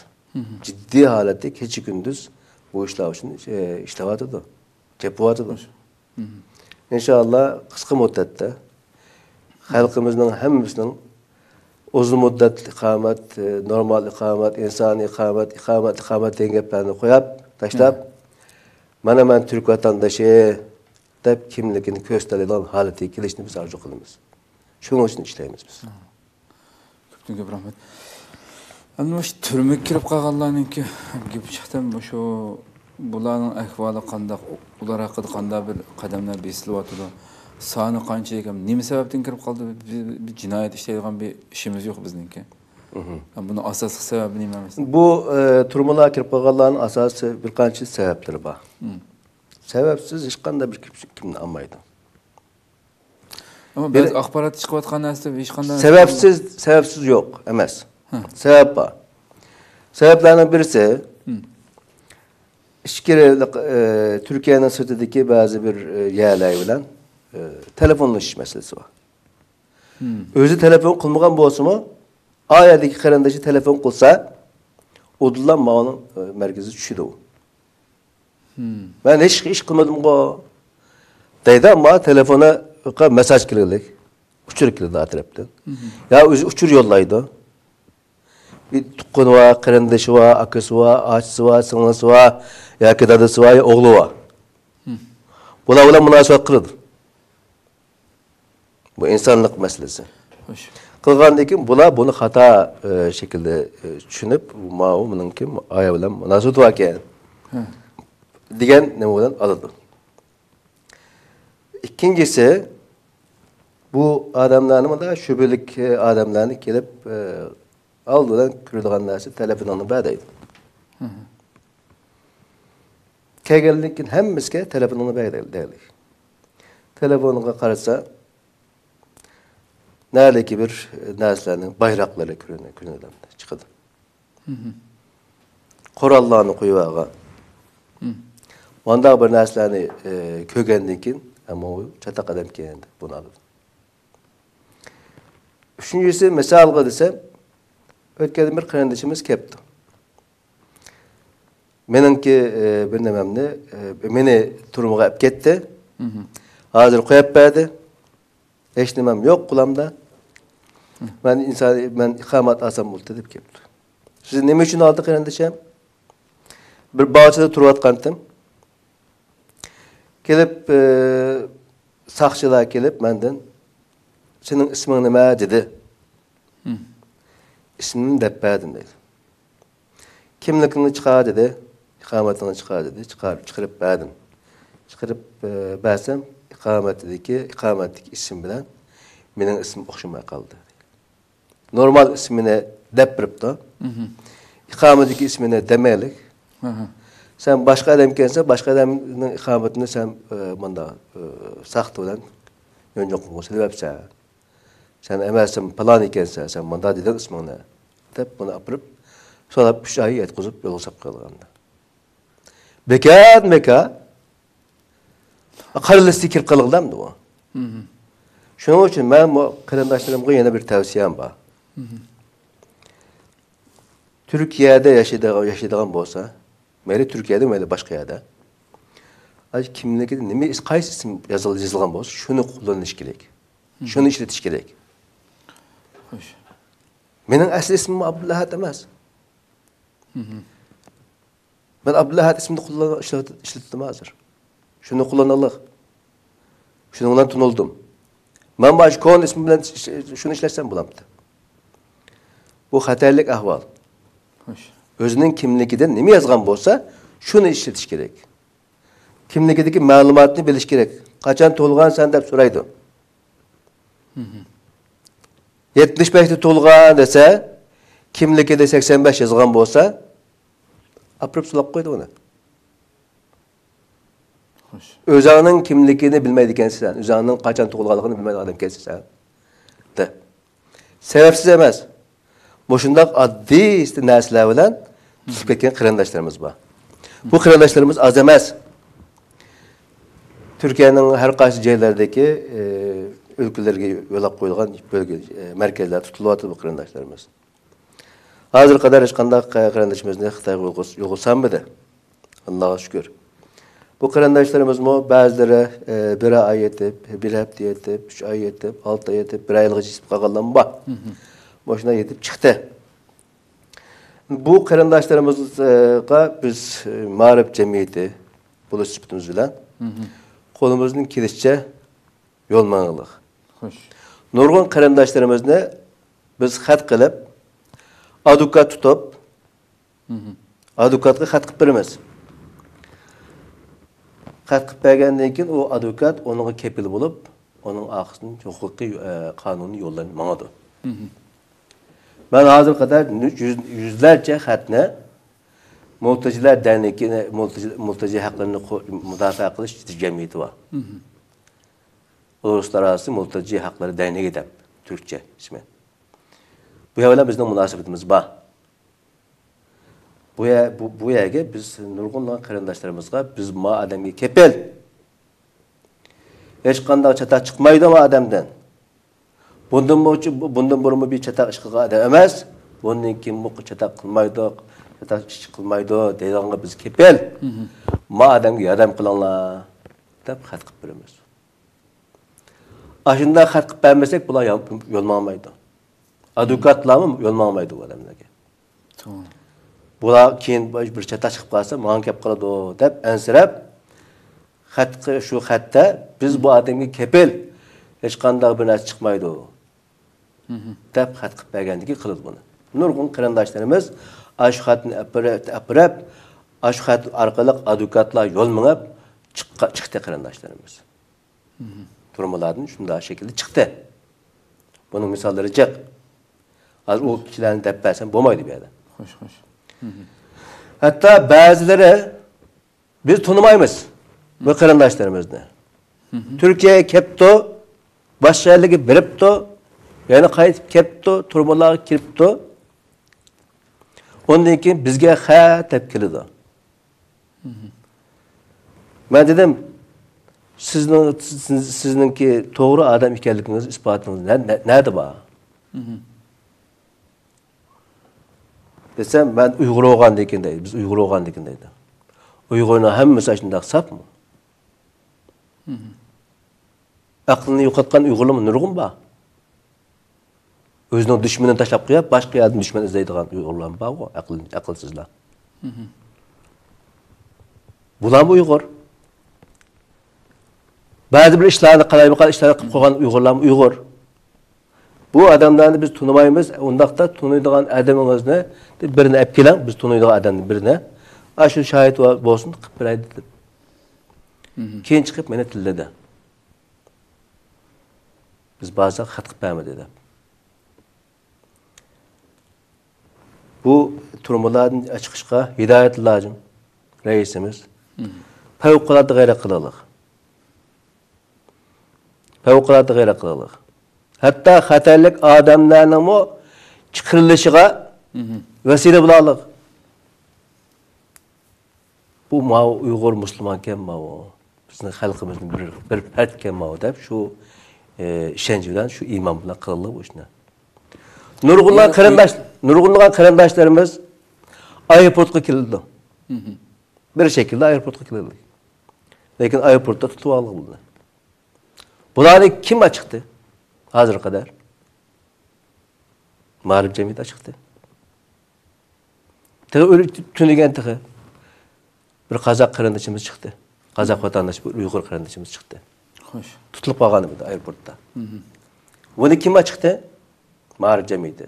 جىددىي ھالەتتە كېچە-كۈندۈز بۇ ئىشلار ئۈچۈن، ئە، ئىشلەۋاتىدۇ. تېپىۋاتىدۇ. ئىنشائاللا، قىسقا مۇددەتتە خەلقىمىزنىڭ ھەممىسىنىڭ ئۇزۇن مۇددەتلىك ئىقامەت، ئى، نورمال ئىقامەت، ئىنسانىي ئىقامەت، ئىقامەت، ئىقامەت دېگەن گەپلەرنى قويۇپ، تاشلاپ، مانا مەن تۈرك ۋەتەندىشى دەپ كىملىكىنى كۆرسىتەلەيدىغان ھالەتكە كېلىشىنى بىز ئارزۇ قىلىمىز. شۇنىڭ ئۈچۈن ئىشلەيمىز بىز. كۆپتىن كۆپ رەھمەت. ئەمدى مۇشۇ تۈرمىگە كىرىپ قالغانلارنىڭكى گېپى چىقتى. مۇشۇ بۇلارنىڭ ئەھۋالى قانداق، ئۇلار ھەققىدە قانداق بىر قەدەملەر بېسىلىۋاتىدۇ؟ سانى قانچىلىك ھەم نېمە سەۋەبتىن كىرىپ قالدى؟ بىز بىر جىنايەت ئىشلەيدىغان بىر ئىشىمىز يوق بىزنىڭكى. ھەم بۇنىڭ ئاساسلىق سەۋەبى نېمە ئەمەسمۇ؟ بۇ، ئى، تۈرمىلەرگە كىرىپ قالغانلارنىڭ ئاساسىي بىر قانچە سەۋەبلىرى بار. سەۋەبسىز ھېچقانداق بىر كىم، كىمنى ئالمايدۇ. ئەمما بەزى ئاخباراتتا چىقىۋاتقان نەرسىدە ھېچقانداق سەۋەبسىز، سەۋەبسىز يوق ئەمەس. سەۋەب بار. سەۋەبلەرنىڭ بىرسى، ئىچكىرى، ئى، تۈركىيەنىڭ سىرتىدىكى بەزى بىر، ئى، يەرلەر بىلەن، ئى، تېلېفونلىشىش مەسىلىسى بار. ئۆزى تېلېفون قىلمىغان بولسىمۇ، ئا يەردىكى قېرىندىشى تېلېفون قىلسا، ئۇدۇللا ماۋۇنىڭ، ئى، مەركىزىگە چۈشىدۇ. مەن ھېچ ئىش قىلمىدىمغۇ دەيدۇ، ئەمما تېلېفونغا مېساج كېلىدۇ، ئۇچۇر كېلىدۇ ئا تەرەپتىن. يا ئۆزى ئۇچۇر يوللايدۇ. بىر تۇغقىنى بار، قېرىندىشى بار، ئاكىسى بار، ئاچىسى بار، سىڭلىسى بار ياكى دادىسى بار يا ئوغلى بار. بۇلار بىلەن مۇناسىۋەت قىلىدۇ. بۇ ئىنسانلىق مەسىلىسى. قىلغاندىن كېيىن بۇلار بۇنى خاتا، ئى، شەكىلدە، ئى، چۈشىنىپ، ماۋۇ مېنىڭكى ئايال بىلەن مۇناسىۋىتى باركەن دېگەن نېمە بىلەن ئالىدۇ. ئىككىنچىسى، بۇ ئادەملەرنى، مۇنداق شۈبھىلىك، ئى، ئادەملەرنى كېلىپ، ئى، ئالدى بىلەن كۆرىدىغان نەرسە تېلېفونۇڭنى بەر دەيدۇ. كەلگەندىن كېيىن ھەممىسىگە تېلېفونۇڭنى بەر دەيلى. تېلېفونغا قارىسا، نەدىكى بىر نەرسىلەرنىڭ بايراقلىرى كۆرۈنە-، كۆرۈنىدۇ، چىقىدۇ. قوراللارنى قويۇۋالغان. مانداق بىر نەرسىلەرنى، ئى، كۆرگەندىن كېيىن، ئەمما ئۇ چاتاق ئادەمكەن دەپ بۇنى ئالىدۇ. ئۈچىنچىسى، مىسالغا دېسەم، ئۆتكەن بىر قېرىندىشىمىز كەپتۇ. مېنىڭكى، ئى، بىر نېمەمنى، ئى، مېنى تۈرمىگە ئەپ كەتتى. ھازىر قويۇپ بەردى. ھېچ نېمەم يوق قولۇمدا. مەن ئىنسان، مەن ئىقامەت ئالسام بولدى دەپ كەپتۇ. سىز نېمە ئۈچۈن ئالدى قېرىندىشىم؟ بىر باغچىدا تۇرۇۋاتقانتىم. كېلىپ، ئى، ساقچىلار كېلىپ مەندىن، سېنىڭ ئىسمىڭ نېمە؟ دېدى. ئىسمىمنى دەپ بەردىم دەيدۇ. كىملىكىڭنى چىقار دېدى. ئىقامىتىڭنى چىقار دېدى. چىقار-، چىقىرىپ بەردىم. چىقىرىپ، ئى، بەرسەم، ئىقامىتىدىكى، ئىقامەتتىكى ئىسىم بىلەن مېنىڭ ئىسمىم ئوخشىماي قالدى. نورمال ئىسمىنى دەپ بېرىپتۇ. ئىقامىتىدىكى ئىسمىنى دېمەيلىك. سەن باشقا ئادەمكەنسەن، باشقا ئادەمنىڭ ئىقامىتىنى سەن، ئى، مۇنداق، ئى، ساختا بىلەن يونچۇققا سېلىۋەپسەن. سەن ئەمەسسەن، پالان ئىكەنسەن، سەن مۇنداق دېدىڭ ئىسمىڭنى، دەپ بۇنى ئاپىرىپ، سولاپ ئۈچ ئاي ياتقۇزۇپ يولغا ساپ قويغان. بىكار، بىكار. قارا لىستىگە كىرىپ قالغىلى ئەمدى ئۇ. شۇنىڭ ئۈچۈن مەن بۇ قېرىنداشلىرىمغا يەنە بىر تەۋسىيەم بار. تۈركىيەدە ياشايدىغان، ياشايدىغان بولسا، مەيلى تۈركىيەدە، مەيلى باشقا يەردە. ئاي، كىملىكىدە نېمە ئىس-، قايسى ئىسىم يازىل-، يېزىلغان بولسا، شۇنى قوللىنىش كېرەك. شۇنى ئىشلىتىش كېرەك. مېنىڭ ئەسلى ئىسمىم ئابدۇلئەھەد ئەمەس. مەن ئابدۇلئەھەد ئىسمىنى قوللان-، ئىشلىتىپ، ئىشلىتىپ تۇرمەن ھازىر. شۇنى قوللانايلى. شۇنىڭ بىلەن تونۇلدۇم. مەن مانا شۇ كونا ئىسمىم بىلەن ش-، ش-، شۇنى ئىشلەتسەم بولامتى؟ بۇ خەتەرلىك ئەھۋال. ئۆزىنىڭ كىملىكىدە نېمە يازغان بولسا، شۇنى ئىشلىتىش كېرەك. كىملىكىدىكى مەلۇماتنى بىلىش كېرەك. قاچان تۇغۇلغانسەن دەپ سورايدۇ. يەتمىش بەشتە تۇغۇلغان دېسە، كىملىكىدە سەكسەن بەش يازغان بولسا، ئاپىرىپ سولاپ قويدى ئۇنى. ئۆزۈڭنىڭ كىملىكىنى بىلمەيدىكەنسەن، ئۆزۈڭنىڭ قاچان تۇغۇلغانلىقىنى بىلمەيدىغان ئادەمكەنسەن، دە. سەۋەبسىز ئەمەس. مۇشۇنداق ئاددىي نەرسىلەر بىلەن تۇتۇپ كەتكەن قېرىنداشلىرىمىز بار. بۇ قېرىنداشلىرىمىز ئاز ئەمەس. تۈركىيەنىڭ ھەر قايسى جايلىرىدىكى، ئى، ئۆلكىلەرگە يۆلەپ قويۇلغان بۆلگە، ئى، مەركەزلەردە تۇتۇلۇۋاتىدۇ بۇ قېرىنداشلىرىمىز. ھازىرغا قەدەر ھېچقانداق قېرىندىشىمىزنى خىتايغا يولغا، يولغا سالمىدى. ئاللاغا شۈكۈر. بۇ قېرىنداشلىرىمىزمۇ بەزىلىرى، ئە، بىر ئاي يېتىپ، بىر ھەپتە يېتىپ، ئۈچ ئاي يېتىپ، ئالتە ئاي يېتىپ، بىر ئايلىققىچە يېتىپ قالغانلارمۇ بار. مۇشۇنداق يېتىپ چىقتى. بۇ قېرىنداشلىرىمىزغا بىز، ئە، مائارىپ جەمئىيىتى بولۇش سۈپىتىمىز بىلەن قولىمىزدىن كېلىشىچە يول ماڭغىلىق. خوش. نۇرغۇن قېرىنداشلىرىمىزنى بىز خەت قىلىپ، ئادۋوكات تۇتۇپ، ئادۋوكاتقا خەت قىلىپ بېرىمىز. خەت قىلىپ بەرگەندىن كېيىن ئۇ ئادۋوكات ئۇنىڭغا كېپىل بولۇپ، ئۇنىڭ ئارقىسىدىن ھوقۇقىي، ئە، قانۇنىي يوللارنى ماڭىدۇ. مەن ھازىرغا قەدەر يۈز-، يۈزلەرچە خەتنى مۇلتىجىلەر دەرنىكى، مۇلتىجى، مۇلتىجى ھەقلىرىنى قو-، مۇداپىئە قىلىش جەمئىيىتى بار. ئۇلۇسلار ئاراسى مۇلتىجى ھەقلىرى دەرنىكى دەپ تۈركچە ئىسمى. بۇ يەر بىلەن بىزنىڭ مۇناسىۋىتىمىز بار. بۇ يەر، بۇ، بۇ يەرگە بىز نۇرغۇنلىغان قېرىنداشلىرىمىزغا بىز ما ئادەمگە كېپىل. ھېچقانداق چاتاق چىقمايدۇ ما ئادەمدىن. بۇندىن بۇ-، بۇندىن بۇرۇنمۇ بىر چاتاق ئىش قىلغان ئادەم ئەمەس. بۇندىن كېيىنمۇ چاتاق قىلمايدۇ، چاتاق ئىش قىلمايدۇ دەيدىغانغا بىز كېپىل. ما ئادەمگە ياردەم قىلىڭلار دەپ خەت قىلىپ بېرىمىز. ئاشۇنداق خەت قىلىپ بەرمىسەك، بۇلار يا-، يول ماڭمايدۇ. ئادۋوكاتلارمۇ يول ماڭمايدۇ بۇ ئادەملەرگە. توغرا. بۇلار كېيىن بىر چاتاق چىقىپ قالسا، ماڭا كەپ قالىدۇ دەپ ئەنسىرەپ، خەت، شۇ خەتتە بىز بۇ ئادەمگە كېپىل، ھېچقانداق بىر نەرسە چىقمايدۇ دەپ خەت قىلىپ بەرگەندىكىن قىلىدۇ بۇنى. نۇرغۇن قېرىنداشلىرىمىز ئاشۇ خەتنى ئەپىرىپ، ئەپىرىپ، ئاشۇ خەت ئارقىلىق ئادۋوكاتلار يول مېڭىپ چىققا-، چىقتى قېرىنداشلىرىمىز. تۈرمىلاردىن شۇنداق شەكىلدە چىقتى. بۇنىڭ مىساللىرى جىق. ھازىر ئۇ كىشىلەرنى دەپ بەرسەم بولمايدۇ بۇ يەردە. خوش، خوش. ھەتتا بەزىلىرى بىز تونۇمايمىز بۇ قېرىنداشلىرىمىزنى. تۈركىيەگە كەپتۇ، باشقا يەرلەرگە بېرىپتۇ، يەنە قايتىپ كەپتۇ، تۈرمىلارغا كىرىپتۇ. ئۇندىن كېيىن بىزگە خەت دەپ كېلىدۇ. مەن دېدىم، سىزنىڭ، سىز، سىزنىڭكى توغرا ئادەم ئىكەنلىكىڭىز ئىسپاتىڭىز نە-، نە-، نەدە بار؟ دېسەم، مەن ئۇيغۇر بولغاندىكىن دەيدۇ، بىز ئۇيغۇر بولغاندىكىن دەيدۇ. ئۇيغۇرنىڭ ھەممىسى شۇنداق ساپمۇ؟ ئەقلىنى يوقاتقان ئۇيغۇرلارمۇ نۇرغۇن بار. ئۆزىنىڭ دۈشمىنىنى تاشلاپ قويۇپ، باشقا يەردىن دۈشمەن ئىزدەيدىغان ئۇيغۇرلارمۇ بارغۇ، ئەقىل-، ئەقىلسىزلار. بۇلارمۇ ئۇيغۇر. بەزى بىر ئىشلارنى، قالايمىقان ئىشلارنى قىلىپ قويغان ئۇيغۇرلارمۇ ئۇيغۇر. بۇ ئادەملەرنى بىز تونۇمايمىز. ئۇنداقتا تونۇيدىغان ئادىمىڭىزنى بىرنى ئەپ كېلىڭ، بىز تونۇيدىغان ئادەمنى بىرنى. ئاشۇ شاھىت بولسۇن، قىلىپ بېرەي دېدىم. كېيىن چىقىپ مېنى تىللىدى. بىز بارساق خەت قىلىپ بەرمىدى دەپ. بۇ تۈرمىلاردىن چىقىشقا ھىدايەتۇللا ھاجىم رەئىسىمىز پەۋقۇلئاددە غەيرەت قىلىڭلار. پەۋقۇلئاددە غەيرەت قىلىڭلار. ھەتتا خەتەرلىك ئادەملەرنىڭمۇ چىقىرىلىشىغا ۋەسىلە بولۇڭلار. بۇ ماۋۇ ئۇيغۇر مۇسۇلمانكەن ماۋۇ. بىزنىڭ خەلقىمىزنىڭ بىر، بىر پەرتكەن ماۋۇ دەپ شۇ، ئە، ئىشەنچ بىلەن، شۇ ئىمان بىلەن قىلىنغان بۇ ئىشنى. نۇرغۇنلىغان قېرىنداش، نۇرغۇنلىغان قېرىنداشلىرىمىز ئايروپورتقا كېلىدۇ. بىر شەكىلدە ئايروپورتقا كېلىدۇ. لېكىن ئايروپورتتا تۇتۇپ ئالغان بۇلارنى. بۇلارنى كىم ئاچىقتى؟ ھازىرغا قەدەر مائارىپ جەمئىيىتى ئاچىقتى. تېخى ئۆلۈپ تۈنىگەن تېخى بىر قازاق قېرىندىشىمىز چىقتى. قازاق ۋاتانداش، بىر ئۇيغۇر قېرىندىشىمىز چىقتى. خوش. تۇتۇلۇپ قالغان ئىدى ئايروپورتتا. بۇنى كىم ئاچىقتى؟ مائارىپ جەمئىيىتى.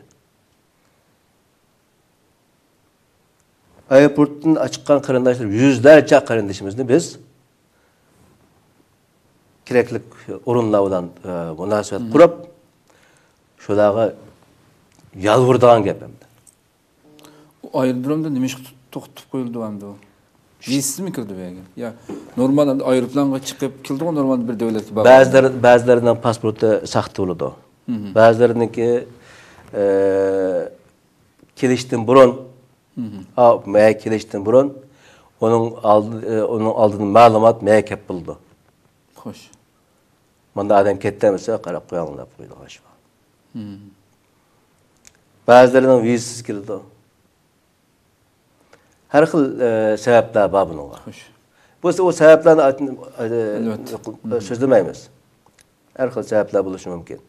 ئايروپورتتىن ئاچىققان قېرىنداشلار، يۈزلەرچە قېرىندىشىمىزنى بىز كېرەكلىك ئورۇنلار بىلەن، ئە، مۇناسىۋەت قۇرۇپ، شۇلارغا يالۋۇرىدىغان گەپ ئەمدى. ئۇ ئايرودرومدا نېمە ئىشقا توختىتىپ قويۇلدى ئەمدى ئۇ؟ ۋىزىسىزمۇ كىرىدۇ بۇ يەرگە؟ يا، نورمال ئەمدى ئايروپىلانغا چىقىپ كېلىدىغۇ، نورمال بىر دۆلەتكە بارغان. بەزىلەر، بەزىلەرنىڭ پاسپورتى ساختا بولىدۇ. بەزىلەرنىڭكى، ئە، كېلىشتىن بۇرۇن، ئا، مەيە كېلىشتىن بۇرۇن ئۇنىڭ ئالدى، ئۇنىڭ ئالدىدىن مەلۇمات مەيە كەپ بولىدۇ. خوش. مۇندا ئادەم كەتتى دېسە، قاراپ قويۇڭ دەپ قويىدىغان ئىش بار. بەزىلىرىنىڭ ۋىزىسىز كېلىدۇ. ھەر خىل، ئە، سەۋەبلەر بار بۇنىڭغا. خوش. بولسا ئۇ سەۋەبلەرنى ئېيتىپ، ئەلۋەتتە. سۆزلىمەيمىز. ھەر خىل سەۋەبلەر بولۇشى مۇمكىن.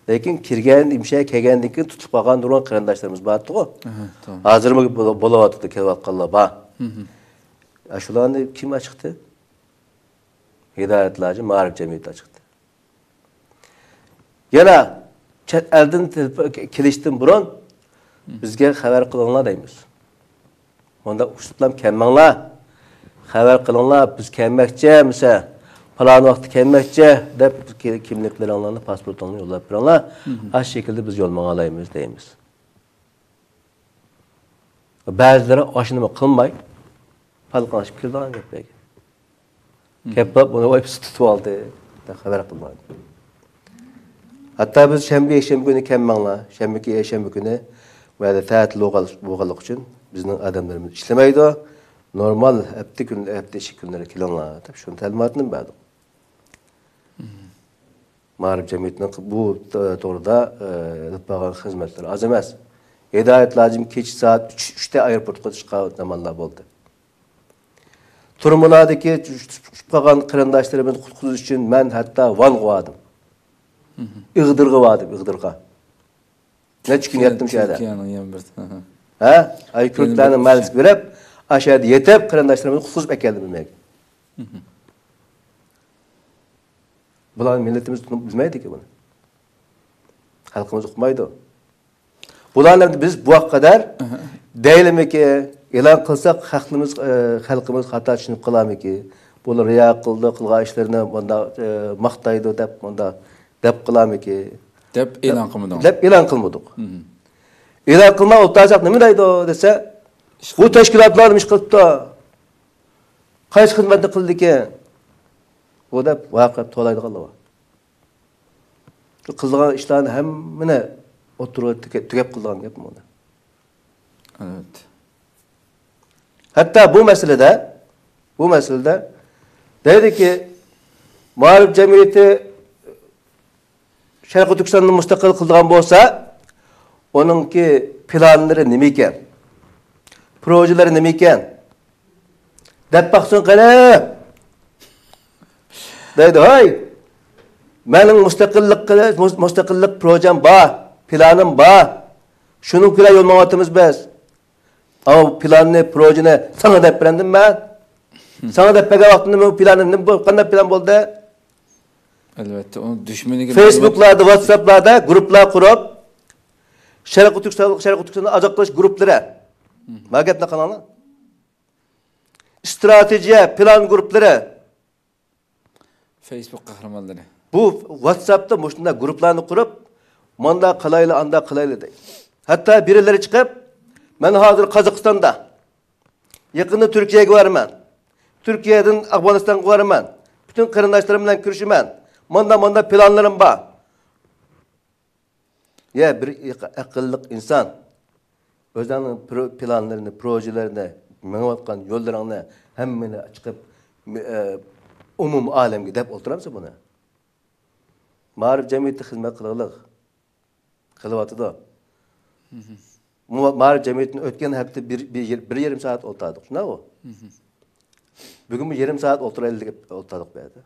لېكىن كىرگەن، ئىمشە كەلگەندىن كېيىن تۇتۇپ قالغان نۇرغۇن قېرىنداشلىرىمىز بارتتىغۇ. ھازىرمۇ بول-، بولۇۋاتىدۇ، كېلىۋاتقانلار بار. ئاشۇلارنى كىم ئاچىقتى؟ ھىدايەت ھاجى مائارىپ جەمئىيىتى ئاچىقتى. يەنە چەت ئەلدىن تېلېف-، كېلىشتىن بۇرۇن بىزگە خەۋەر قىلىڭلار دەيمىز. مۇنداق ئۇسلۇبلام كەلمەڭلار، خەۋەر قىلىڭلار، بىز كەلمەكچى، مىسە، پالان ۋاقىتتا كەلمەكچى دەپ كى-، كىملىكلىرىڭلارنى، پاسپورتۇڭلارنى يوللاپ بېرىڭلار. ئاشۇ شەكىلدە بىز يول ماڭالايمىز دەيمىز. بەزىلىرى ئاشۇنىمۇ قىلماي، پالقانلىشىپ كېلىدىغان گەپلەرگە. گەپ بولۇپ، بۇنى ۋايپىسى تۇتۇپ ئالدى، دەپ خەۋەر قىلمىغان. ھەتتا بىز شەنبە، يەكشەنبە كۈنى كەلمەڭلار، شەنبە، يەكشەنبە كۈنى مۇ يەردە تەتىل بولغان-، بولغانلىقى ئۈچۈن بىزنىڭ ئادەملىرىمىز ئىشلىمەيدۇ. نورمال ھەپتە كۈن، ھەپتە ئىشى كۈنلىرى كېلىڭلار، دەپ شۇنى تەلىماتىنى بەردۇق. مائارىپ جەمئىيىتىنىڭ بۇ توغرىدا ئېلىپ بارغان خىزمەتلىرى ئاز ئەمەس. ھىدايەت ھاجىم كېچە سائەت ئۈچ، ئۈچتە ئايروپورتقا چىققان زامانلار بولدى. تۈرمىلەردىكى چۈشۈپ قالغان قېرىنداشلىرىمىزنى قۇتقۇزۇش ئۈچۈن مەن ھەتتا ۋانغا باردىم. ئېغدىرغا باردىم، ئېغدىرغا. نەچچە كۈن ياتتىم شۇ يەردە. تۈركىيەنىڭ يەنە بىر، ھە. ھە؟ ئاي كۈرتلەرنىڭ مەلىسىگە بېرىپ، ئاشۇ يەردە يېتىپ، قېرىنداشلىرىمىزنى قۇتقۇزۇپ ئەكەلدىم بۇ يەرگە. بۇلارنى مىللىتىمىز بىلمەيدىكى بۇنى. خەلقىمىز ئۇقمايدۇ. بۇلارنى بىز بۇ قەدەر دەيلىمىكى، ئېلان قىلساق خەقلىمىز، ئە، خەلقىمىز خاتا چۈشىنىپ قالارمىكى؟ بۇلار رىيا قىلدى، قىلغان ئىشلىرىنى مۇنداق، ئە، ماختايدۇ دەپ، مۇنداق دەپ قالارمىكى؟ دەپ ئېلان قىلمىدىڭ. دەپ ئېلان قىلمىدۇق. ئېلان قىلماي ئولتۇرساق نېمە دەيدۇ دېسە، بۇ تەشكىلاتلار نېمە ئىش قىلىپتۇ؟ قايسى خىزمەتنى قىلدىكىن؟ بۇ دەپ ۋارقىراپ توۋلايدىغانلار بار. قىلىدىغان ئىشلارنى ھەممىنى ئوتتۇرىغا تۈگەپ، تۈگەپ قىلىدىغان گەپمۇ بۇ. ئەلۋەتتە. ھەتتا بۇ مەسىلىدە، بۇ مەسىلىدە دەيدىكى، مائارىپ جەمئىيىتى شەرقىي تۈركىستاننى مۇستەقىل قىلىدىغان بولسا، ئۇنىڭكى پىلانلىرى نېمە ئىكەن؟ پروژىلىرى نېمە ئىكەن؟ دەپ باقسۇن قېنى! دەيدۇ، ھاي! مېنىڭ مۇستەقىللىق قىلىش، مۇس-، مۇستەقىللىق پروژەم بار، پىلانىم بار. شۇنىڭ بىلەن يول ماڭىۋاتىمىز بىز. ئاۋۇ پىلاننى، پروژىنى ساڭا دەپ بەرەمدىم مەن؟ ساڭا دەپ بەرگەن ۋاقتىمدا بۇ پىلانىم نېمە بول-، قانداق پىلان بولدى؟ ئەلۋەتتە، ئۇنى دۈشمىنىگە فېيسبۇكلاردا، ۋاتساپلاردا گۇرۇپپىلار قۇرۇپ، شەرقىي تۈركىستان، شەرقىي تۈركىستاننى ئازاد قىلىش گۇرۇپپىلىرى. مانا گەپنى قىلىڭلار. ئىستراتېگىيە، پىلان گۇرۇپپىلىرى. فېيسبۇك قەھرىمانلىرى. بۇ ۋاتساپتا مۇشۇنداق گۇرۇپپىلارنى قۇرۇپ، مۇنداق قىلايلى، ئانداق قىلايلى دەيدۇ. ھەتتا بىرىلىرى چىقىپ، مەن ھازىر قازاقىستاندا، يېقىندا تۈركىيەگە بارىمەن. تۈركىيەدىن ئافغانىستانغا بارىمەن. پۈتۈن قېرىنداشلىرىم بىلەن كۆرۈشىمەن. مۇنداق، مۇنداق پىلانلىرىم بار. يە، بىر ئەق-، ئەقىللىق ئىنسان ئۆزۈڭنىڭ پرو-، پىلانلىرىنى، پروژىلىرىنى، مېڭىۋاتقان يوللىرىڭنى ھەممىنى چىقىپ، ئە، ئومۇم ئالەمگە دەپ ئولتۇرامسەن بۇنى؟ مائارىپ جەمئىيىتى خىزمەت قىلغىلىق. قىلىۋاتىدۇ. مۇ-، مائارىپ جەمئىيىتىنى ئۆتكەن ھەپتە بىر، بىر، بىر يېرىم سائەت ئولتۇردۇق، شۇنداقمۇ؟ بۈگۈنمۇ يېرىم سائەت ئولتۇرايلى دەپ ئولتۇردۇق بۇ يەردە.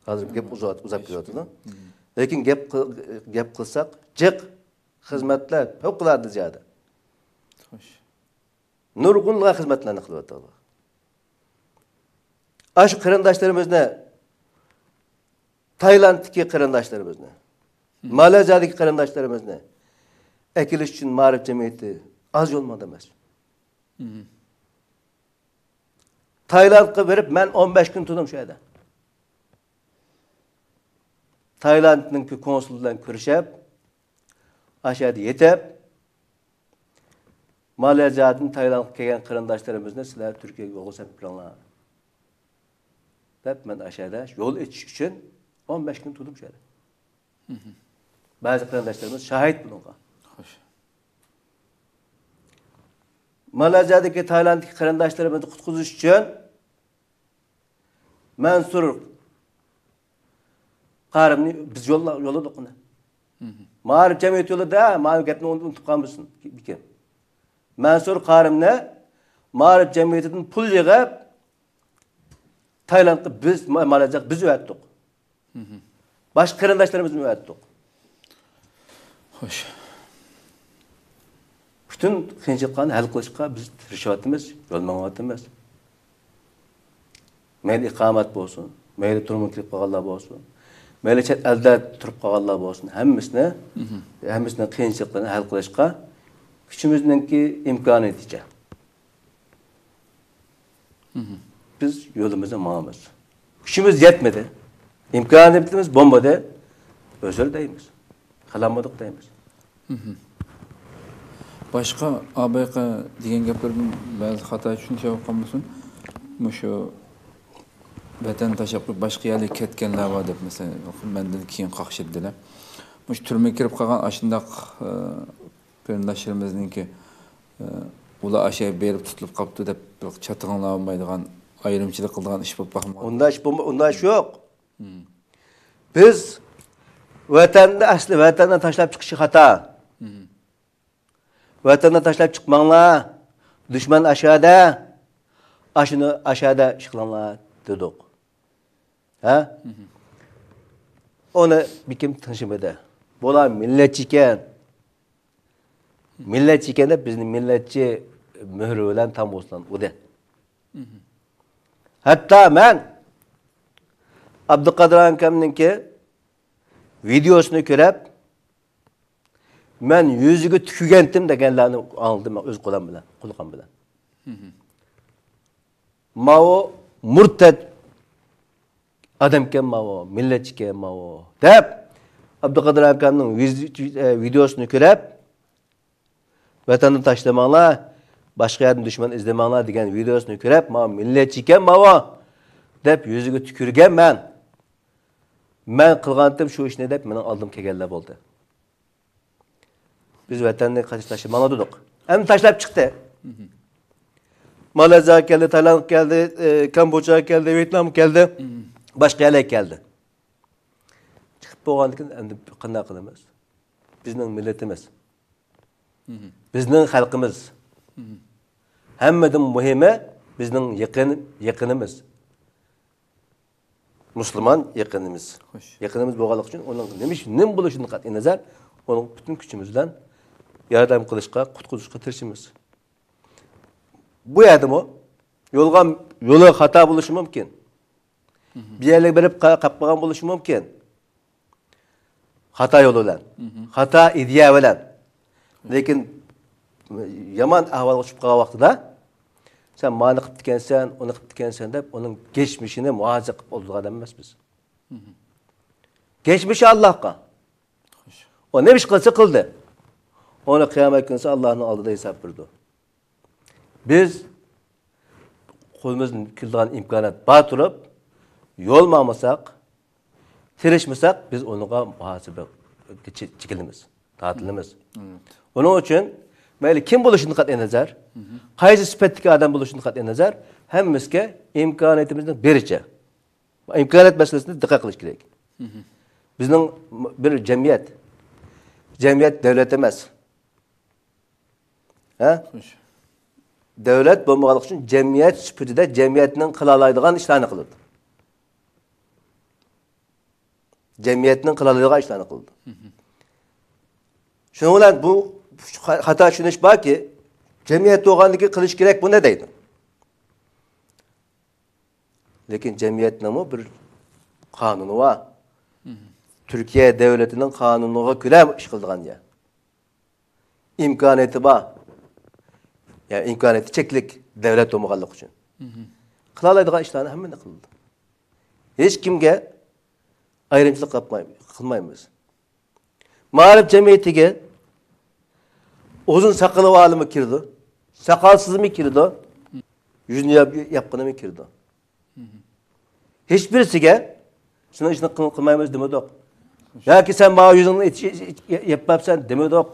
ھازىر گەپ ئۇزاپ، ئۇزاپ كېتىۋاتىدۇ. لېكىن گەپ قىل-، گەپ قىلساق، جىق خىزمەتلەر پەۋقۇلئاددە زىيادە. خوش. نۇرغۇنلىغان خىزمەتلەرنى قىلىۋاتىدۇ. ئاشۇ قېرىنداشلىرىمىزنى، تايلاندتىكى قېرىنداشلىرىمىزنى، مالايزىيادىكى قېرىنداشلىرىمىزنى ئەكېلىش ئۈچۈن مائارىپ جەمئىيىتى ئاز يول ماڭدى ئەمەس. تايلاندقا بېرىپ، مەن ئون بەش كۈن تۇردۇم شۇ يەردە. تايلاندنىڭكى كونسۇلى بىلەن كۆرۈشۈپ، ئاشۇ يەردە يېتىپ، مالايزىيادىن تايلاندقا كەلگەن قېرىنداشلىرىمىزنى سىلەر تۈركىيەگە يولغا سېلىپ بېرىڭلار دەپ، مەن ئاشۇ يەردە يول ئېچىش ئۈچۈن ئون بەش كۈن تۇردۇم شۇ يەردە. بەزى قېرىنداشلىرىمىز شاھىت بۇنىڭغا. خوش. مالايزىيادىكى، تايلاندتىكى قېرىنداشلىرىمىزنى قۇتقۇزۇش ئۈچۈن مەنسۇر قارىمنى بىز يوللا-، يوللىدۇق ئۇنى. مائارىپ جەمئىيىتى يولىدى، مانا گەپنى ئۇنتۇپ قالمىسۇن بىكىم. مەنسۇر قارىمنى مائارىپ جەمئىيىتىدىن پۇل يىغىپ، تايلاندقا بىز، ما-، مالايزىيەگە بىز ئەۋەتتۇق. باشقا قېرىنداشلىرىمىزنى ئەۋەتتۇق. خوش. پۈتۈن قىيىنچىلىقلارنى ھەل قىلىشقا بىز تىرىشىۋاتىمىز، يول مېڭىۋاتىمىز. مەيلى ئىقامەت بولسۇن، مەيلى تۈرمىگە كىرىپ قالغانلار بولسۇن، مەيلى چەت ئەلدە تۇرۇپ قالغانلار بولسۇن، ھەممىسىنى، ھەممىسىنىڭ قىيىنچىلىقلىرىنى ھەل قىلىشقا كۈچىمىزنىڭكى ئىمكانىيىتىچە بىز يولىمىزدا ماڭىمىز. كۈچىمىز يەتمىدى، ئىمكانىيىتىمىز بولمىدى، ئۆزرە دەيمىز، قىلالمىدۇق دەيمىز. باشقا ئابايقا دېگەن گەپلىرىدىن بەزى خاتا چۈشىنىش بولۇپ قالمىسۇن. مۇشۇ ۋەتەن تاشلاپ باشقا يەرلەرگە كەتكەنلەر بار دەپ، مەسىلەن، مەندىن كېيىن قاقشىدىلەر. مۇشۇ تۈرمىگە كىرىپ قالغان ئاشۇنداق قېرىنداشلىرىمىزنىڭكى، ئۇلار ئاشۇ يەرگە بېرىپ تۇتۇلۇپ قاپتۇ دەپ بىر چاتىقىڭلار بولمايدىغان، ئايرىمچىلىق قىلىدىغان ئىش بولۇپ باقمىغان. ئۇنداق ئىش بولما-، ئۇنداق ئىش يوق. بىز ۋەتەندە ئەسلى ۋەتەننى تاشلاپ چىقىشى خاتا. ۋەتەننى تاشلاپ چىقماڭلار، دۈشمەن ئاشۇ يەردە، ئاشۇنى ئاشۇ يەردە ئىش قىلىڭلار دېدۇق. ھە؟ ئۇنى بىكىم تىڭشىمىدى. بۇلار مىللەتچى ئىكەن. مىللەتچى ئىكەن دەپ بىزنى مىللەتچى مۆھۈرى بىلەن تامغىسى بىلەن ئۇردى. ھەتتا مەن ئابدۇقادىر ئاكامنىڭكى ۋىدېئوسىنى كۆرۈپ، مەن يۈزىگە تۈكۈگەنتىم دېگەنلەرنى ئاڭلىدىم مەن ئۆز قولۇم بىلەن، قۇلىقىم بىلەن. ماۋۇ مۇرتەت ئادەمكەن ماۋۇ، مىللەتچىكەن ماۋۇ دەپ، ئابدۇقادىر ئاكامنىڭ ۋىز-، ۋىدېئوسىنى كۆرۈپ، ۋەتەننى تاشلىماڭلار، باشقا يەردىن دۈشمەن ئىزدىمەڭلار دېگەن ۋىدېئوسىنى كۆرۈپ، ماۋۇ مىللەتچىكەن ماۋۇ دەپ يۈزىگە تۈكۈرگەن مەن. مەن قىلغانتىم شۇ ئىشنى دەپ مېنىڭ ئالدىمغا كەلگەنلەر بولدى. بىز ۋەتەننى قاچا تاشلىماڭلار دېدۇق. ئەمدى تاشلاپ چىقتى. مالايزىيەگە كەلدى، تايلاندقا كەلدى، ئى، كامبودژاغا كەلدى، ۋيېتنامغا كەلدى، باشقا يەرلەرگە كەلدى. چىقىپ بولغاندىن كېيىن ئەمدى قانداق قىلىمىز؟ بىزنىڭ مىللىتىمىز، بىزنىڭ خەلقىمىز، ھەممىدىن مۇھىمى بىزنىڭ يېقىن، يېقىنىمىز. مۇسۇلمان يېقىنىمىز. خوش. يېقىنىمىز بولغانلىقى ئۈچۈن ئۇنىڭ نېمە ئىش، نېمە بولۇشىدىن قەتئىينەزەر، ئۇنىڭ پۈتۈن كۈچىمىز بىلەن ياردەم قىلىشقا، قۇتقۇزۇشقا تىرىشىمىز. بۇ يەردىمۇ يولغا، يولى خاتا بولۇشى مۇمكىن. بىر يەرلەرگە بېرىپ قا-، قاپقالغان بولۇشى مۇمكىن. خاتا يول بىلەن، خاتا ئىدىيە بىلەن. لېكىن يامان ئەھۋالغا چۈشۈپ قالغان ۋاقتىدا، سەن مانى قىپتىكەنسەن، ئۇنى قىپتىكەنسەن دەپ، ئۇنىڭ كەچمىشىنى مۇھاسىرە قىلىپ ئولتۇرغان ئادەم ئەمەس بىز. كەچمىشى ئاللاھقا. ئۇ نېمە ئىش قىلسا قىلدى. ئۇنى قىيامەت كۈنىسى ئاللاھنىڭ ئالدىدا ھېساب بېرىدۇ. بىز قولىمىزدىن كېلىدىغان ئىمكانىيەت بار تۇرۇپ، يول ماڭمىساق، تىرىشمىساق، بىز ئۇنىڭغا مۇھاسىبە چېكىلىمىز، تارتىلىمىز. ئۇنىڭ ئۈچۈن مەيلى كىم بولۇشىدىن قەتئىينەزەر، قايسى سۈپەتتىكى ئادەم بولۇشىدىن قەتئىينەزەر، ھەممىمىزگە ئىمكانىيىتىمىزنىڭ بېرىچە، ئىمكانىيەت مەسىلىسىدە دىققەت قىلىش كېرەك. بىزنىڭ بىر جەمئىيەت، جەمئىيەت دۆلەت ئەمەس. ھە؟ خوش. دۆلەت بولمىغانلىقى ئۈچۈن جەمئىيەت سۈپىتىدە جەمئىيەتنىڭ قىلالايدىغان ئىشلارنى قىلىدۇ. جەمئىيەتنىڭ قىلالايدىغان ئىشلارنى قىلىدۇ. شۇنىڭ بىلەن بۇ خاتا چۈشىنىش باركى، جەمئىيەت بولغاندىن كېيىن قىلىش كېرەك بۇنى دەيدۇ. لېكىن جەمئىيەتنىڭمۇ بىر قانۇنى بار. تۈركىيە دۆلىتىنىڭ قانۇنىغا كۆرە ئىش قىلىدىغان يەر. ئىمكانىيىتى بار. يەنى ئىمكانىيىتى چەكلىك دۆلەت بولمىغانلىقى ئۈچۈن. قىلالايدىغان ئىشلارنى ھەممىنى قىلىدۇ. ھېچ كىمگە ئايرىمچىلىق قىلماي-، قىلمايمىز. مائارىپ جەمئىيىتىگە ئۇزۇن ساقىلى بار ئالىممۇ كىرىدۇ، ساقالسىزمۇ كىرىدۇ، يۈزىنى ياپ-، ياپقىنىمۇ كىرىدۇ. ھېچبىرسىگە سېنىڭ ئىشىڭنى قىل-، قىلمايمىز دېمىدۇق. ياكى سەن ماۋۇ يۈزۈڭنى ئېچ-، ئېچ-، ئېچ-، ياپماپسەن دېمىدۇق.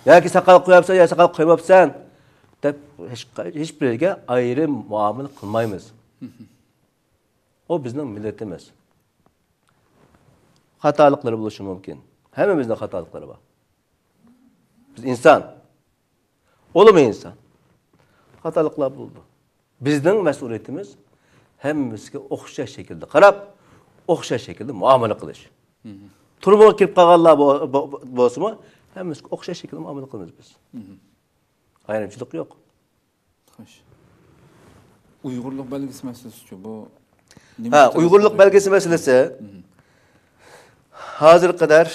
ياكى ساقال قوياپسەن يا ساقال قويماپسەن دەپ ھېچ-، ھېچبىرىگە ئايرىم مۇئامىلە قىلمايمىز. ئۇ بىزنىڭ مىللىتىمىز. خاتالىقلىرى بولۇشى مۇمكىن. ھەممىمىزنىڭ خاتالىقلىرى بار. بىز ئىنسان. ئۇلىمۇ ئىنسان. خاتالىقلار بولىدۇ. بىزنىڭ مەسئۇلىيىتىمىز ھەممىسىگە ئوخشاش شەكىلدە قاراپ، ئوخشاش شەكىلدە مۇئامىلە قىلىش. تۈرمىگە كىرىپ قالغانلار بو-، بو-، بولسىمۇ، ھەممىسىگە ئوخشاش شەكىلدە مۇئامىلە قىلىمىز بىز. ئايرىمچىلىق يوق. خوش. ئۇيغۇرلۇق بەلگىسى مەسىلىسىچۇ بۇ؟ ھە، ئۇيغۇرلۇق بەلگىسى مەسىلىسى. ھازىرغا قەدەر،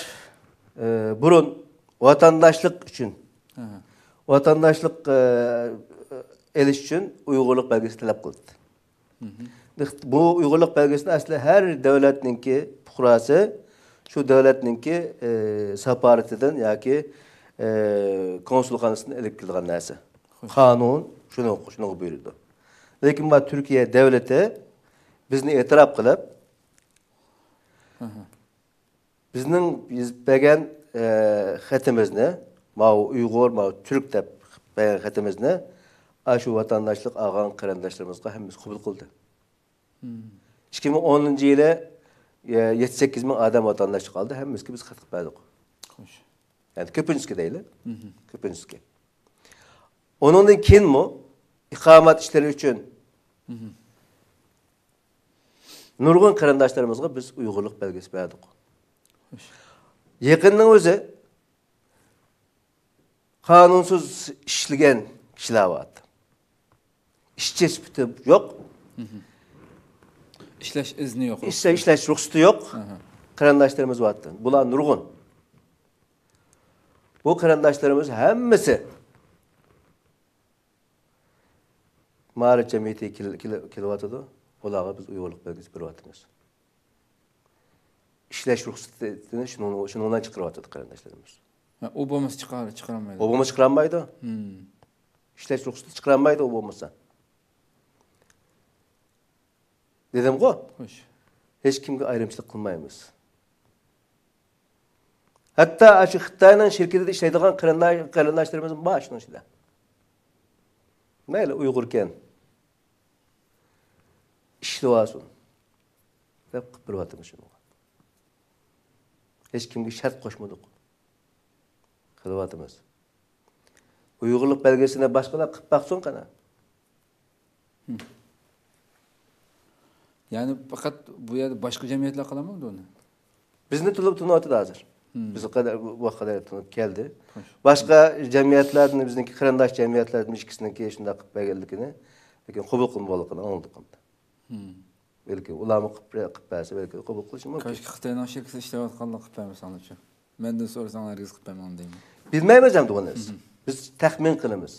ئە، بۇرۇن ۋاتانداشلىق ئۈچۈن، ۋاتانداشلىق، ئە، ئېلىش ئۈچۈن ئۇيغۇرلۇق بەلگىسى تەلەپ قىلىنىدۇ. بۇ ئۇيغۇرلۇق بەلگىسىنى ئەسلى ھەر دۆلەتنىڭكى پۇقراسى شۇ دۆلەتنىڭكى، ئە، ساپارىتىدىن ياكى، ئە، كونسۇلخانىسىدىن ئېلىپ كېلىدىغان نەرسە. قانۇن شۇنى، شۇنىڭغا بۇيرۇيدۇ. لېكىن بۇ تۈركىيە دۆلىتى بىزنى ئېتىراپ قىلىپ، بىزنىڭ يېزىپ بەرگەن، ئە، خېتىمىزنى، ماۋۇ ئۇيغۇر، ماۋۇ تۈرك دەپ بەرگەن خېتىمىزنى ئاشۇ ۋاتانداشلىق ئالغان قېرىنداشلىرىمىزغا ھەممىسى قوبۇل قىلدى. ئىككى مىڭ ئونىنچى يىلى، ئە، يەتتە سەككىز مىڭ ئادەم ۋاتانداشلىق ئالدى، ھەممىسىگە بىز خەت قىلىپ بەردۇق. يەنى كۆپىنچىسىگە دەيلى. كۆپىنچىسىگە. ئۇنىڭدىن كېيىنمۇ ئىقامەت ئىشلىرى ئۈچۈن نۇرغۇن قېرىنداشلىرىمىزغا بىز ئۇيغۇرلۇق بەلگىسى بەردۇق. يېقىننىڭ ئۆزى قانۇنسىز ئىشلىگەن كىشىلەر بار. ئىشچى سۈپىتى يوق. ئىشلەش ئىزنى يوق. ئىشلەش، ئىشلەش رۇخسىتى يوق. قېرىنداشلىرىمىز بار. بۇلار نۇرغۇن. بۇ قېرىنداشلىرىمىز ھەممىسى مائارىپ جەمئىيىتىگە كېل-، كېل-، كېلىۋاتىدۇ. ئۇلارغا بىز ئۇيغۇرلۇق بەلگىسى بېرىۋاتىمىز. ئىشلەش رۇخسىتىنى شۇنىڭ، شۇنىڭ بىلەن چىقىرىۋاتىدۇ قېرىنداشلىرىمىز. ھە، ئۇ بولمىسا چىقار-، چىقىرالمايدۇ. ئۇ بولمىسا چىقىرالمايدۇ. ئىشلەش رۇخسىتى چىقىرالمايدۇ ئۇ بولمىسا. دېدىمغۇ؟ خوش. ھېچ كىمگە ئايرىمچىلىق قىلمايمىز. ھەتتا ئاشۇ خىتاينىڭ شىركىتىدە ئىشلەيدىغان قېرىنداش-، قېرىنداشلىرىمىز بار شۇنىڭ ئىچىدە. مەيلى ئۇيغۇركەن. ئىشلىۋالسۇن. دەپ قىلىپ بېرىۋاتىمىز شۇنىڭغا. ھېچ كىمگە شەرت قوشمىدۇق. قىلىۋاتىمىز. ئۇيغۇرلۇق بەلگىسىنى باشقىلار قىلىپ باقسۇن قېنى. يەنى پەقەت بۇ يەردە باشقا جەمئىيەتلەر قىلالمامدۇ ئۇنى؟ بىزنى تونۇپ، تونۇۋاتىدۇ ھازىر. بىز قەدەر، بۇ قەدەر تونۇپ كەلدى. باشقا جەمئىيەتلەردىن، بىزنىڭكى قېرىنداش جەمئىيەتلەردىن ئىككىسىنىڭكى شۇنداق قىلىپ بەرگەنلىكىنى، لېكىن قوبۇل قىلمىغانلىقىنى ئاڭلىدۇق ئەمدى. بەلكى ئۇلارمۇ قىلىپ، قىلىپ بەرسە، بەلكى قوبۇل قىلىشى مۇمكىن. كاشكى خىتاينىڭ شىركىتى ئىشلەۋاتقانلىقى قىلىپ بەرمىسە ئالىچۇ. مەندىن سورىساڭلار ھەرگىز قىلىپ بەرمەڭ دەيمەن. بىلمەيمىز ئەمدى ئۇنى بىز. بىز تەخمىن قىلىمىز.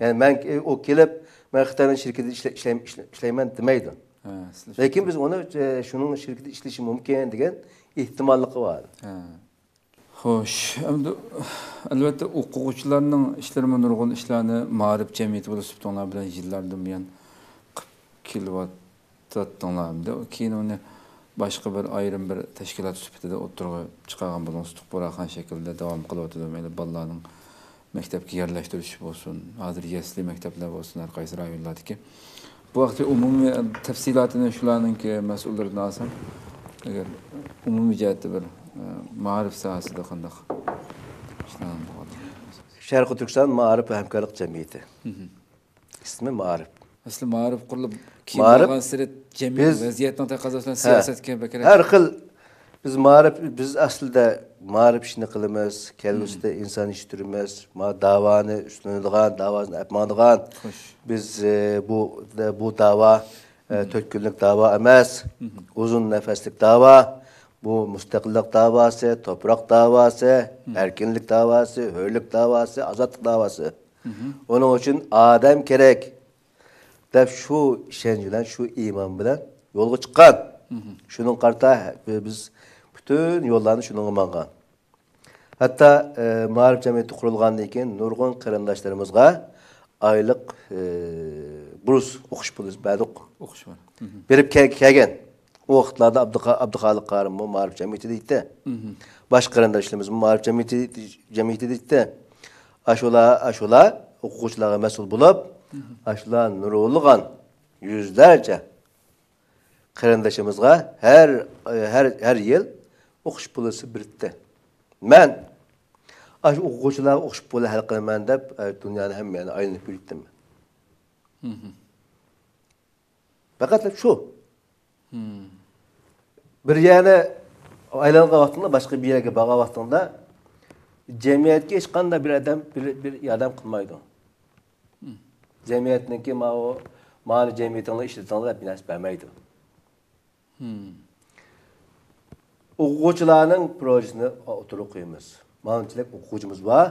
يەنى مەن، ئۇ كېلىپ، مەن خىتاينىڭ شىركىتىدە ئىشلە-، ئىشلەي-، ئىشلە-، ئىشلەيمەن دېمەيدۇ. لېكىن بىز ئۇنى، ئە، شۇنىڭ شىركىتىدە ئىشلىشى مۇمكىن دېگەن ئېھتىماللىقى بار. خوش، ئەمدى ئەلۋەتتە ئوقۇغۇچىلارنىڭ ئىشلىرىمۇ نۇرغۇن ئىشلارنى مائارىپ جەمئىيىتى بولۇپ سۈپىتىڭلار بىلەن يىللاردىن بۇيان قىلىپ كېلىۋاتاتتىڭلار. ئەمدى كېيىن ئۇنى باشقا بىر ئايرىم بىر تەشكىلات سۈپىتىدە ئوتتۇرىغا چىقارغان بولدۇڭلار، ئۇستۇزخان شەكلىدە داۋام قىلىۋاتىدۇ. مەيلى بالىلارنىڭ مەكتەپكە يەرلەشتۈرۈش بولسۇن، ھازىر يەسلى مەكتەپلەر بولسۇن، ھەر قايسى رايونلاردىكى. بۇ ھەقتە ئومۇمىي تەپسىلاتىنى شۇلارنىڭكى مەسئۇللىرىدىن ئالسام، ئەگەر ئومۇمىي جەھەتتە بىر، ئە، مائارىپ ساھەسىدە قانداق ئىشلار بولغان؟ شەرقىي تۈركىستان مائارىپ ۋە ھەمكارلىق جەمئىيىتى. ئىسمى مائارىپ. ئەسلى مائارىپ قۇرۇلۇپ، كېيىن مائارىپ بارغانسېرى جەمئىي بىز ۋەزىيەتنىڭ تەقەززاسى بىلەن ھە، سىياسەتكە بەكرەك. ھەر خىل، بىز مائارىپ، بىز ئەسلىدە مائارىپ ئىشىنى قىلىمىز، كەلگۈسىدە ئىنسان يېتىشتۈرىمىز، ما داۋانى ئۈستىلىنىدىغان، داۋاسىنى ئەپ ماڭىدىغان. خوش. بىز، ئە، بۇ، بۇ داۋا، ئە، تۆت كۈنلۈك داۋا ئەمەس، ئۇزۇن نەپەسلىك داۋا. بۇ مۇستەقىللىق داۋاسى، توپراق داۋاسى، ئەركىنلىك داۋاسى، ھۆرلۈك داۋاسى، ئازادلىق داۋاسى. ئۇنىڭ ئۈچۈن ئادەم كېرەك. دەپ شۇ ئىشەنچ بىلەن، شۇ ئىمان بىلەن يولغا چىققان. شۇنىڭغا قارىتا بىز پۈتۈن يوللارنى شۇنىڭغا ماڭغان. ھەتتا، ئە، مائارىپ جەمئىيىتى قۇرۇلغاندىن كېيىن نۇرغۇن قېرىنداشلىرىمىزغا ئايلىق، ئە، بۇرس، ئوقۇش پۇلى بەردۇق. ئوقۇش پۇلى. بېرىپ كەل-، كەلگەن. ئۇ ۋاقىتلاردا ئابدۇخا-، ئابدۇخالىق قارىممۇ مائارىپ جەمئىيىتىدە ئىدى. باشقا قېرىنداشلىرىمىزمۇ مائارىپ جەمئىيىتى، جەمئىيىتىدە ئىدى. ئاشۇلار، ئاشۇلار ئوقۇغۇچىلارغا مەسئۇل بولۇپ، ئاشۇلار نۇرغۇنلىغان يۈزلەرچە قېرىندىشىمىزغا ھەر، ھەر، ھەر يىل ئوقۇش پۇلىسى بېرىتتى. مەن ئاشۇ ئوقۇغۇچىلارغا ئوقۇش پۇلى ھەل قىلىمەن دەپ، دۇنيانى ھەممە يەرنى ئايلىنىپ يۈرۈپتىمەن. پەقەت شۇ. بىر يەرنى ئايلانغان ۋاقتىڭدا، باشقا بىر يەرگە بارغان ۋاقتىڭدا، جەمئىيەتكە ھېچقانداق بىر ئادەم، بىر، بىر ياردەم قىلمايدۇ. جەمئىيەتنىڭكى ماۋۇ، ماۋۇ جەمئىيىتىڭلار ئىشلىتىڭلار دەپ بىر نەرسە بەرمەيدۇ. ئوقۇغۇچىلارنىڭ پروژىسىنى ئوتتۇرىغا قويىمىز. مانچىلىك ئوقۇغۇچىمىز بار.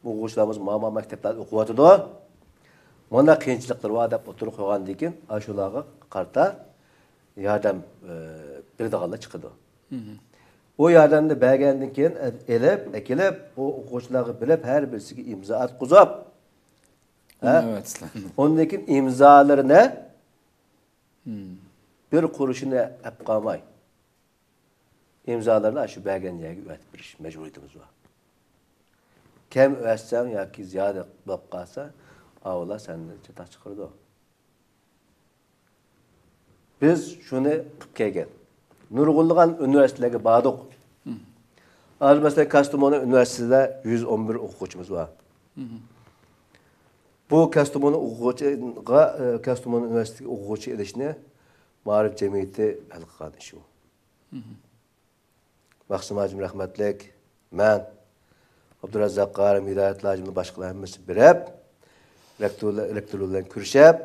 بۇ ئوقۇغۇچىلىرىمىز ما، ما مەكتەپلەردە ئوقۇۋاتىدۇ. مانا قىيىنچىلىقلىرى بار دەپ ئوتتۇرىغا قويغاندىن كېيىن، ئاشۇلارغا قارىتا ياردەم، ئە، بېرىدىغانلار چىقىدۇ. ئۇ ياردەمنى بەرگەندىن كېيىن، ئە، ئېلىپ، ئەكېلىپ، ئۇ ئوقۇغۇچىلارغا بېرىپ، ھەر بىرسىگە ئىمزا ئاتقۇزۇپ، ھە؟ ئۇندىن كېيىن ئىمزالىرىنى بىر قۇرۇشىنى ئەپ قالماي، ئىمزالىرىنى ئاشۇ بەرگەن يەرگە ئەۋەتىپ بېرىش مەجبۇرىيىتىمىز بار. كەم ئەۋەتسەڭ ياكى زىيادە بولۇپ قالسا، ئاۋۇلار سەندىن چاتاق چىقىرىدۇ. بىز شۇنى قىلىپ كەلگەن. نۇرغۇنلىغان ئۇنىۋېرسىتېتلەرگە باردۇق. ھازىر، مەسىلەن، كاستمونۇ ئۇنىۋېرسىتېتىدا يۈز ئون بىر ئوقۇغۇچىمىز بار. بۇ كاستمونۇ ئوقۇغۇچىغا، ئە، كاستمونۇ ئۇنىۋېرسىتېتىگە ئوقۇغۇچى ئېلىشنى مائارىپ جەمئىيىتى ھەل قىلغان ئىش ئۇ. مەخسۇم ھاجىم رەھمەتلىك، مەن، ئابدۇرازاق قارىم، ھىدايەتلا ھاجىمنى، باشقىلار ھەممىسى بېرىپ، رەكتور، رەكتورلار بىلەن كۆرۈشۈپ،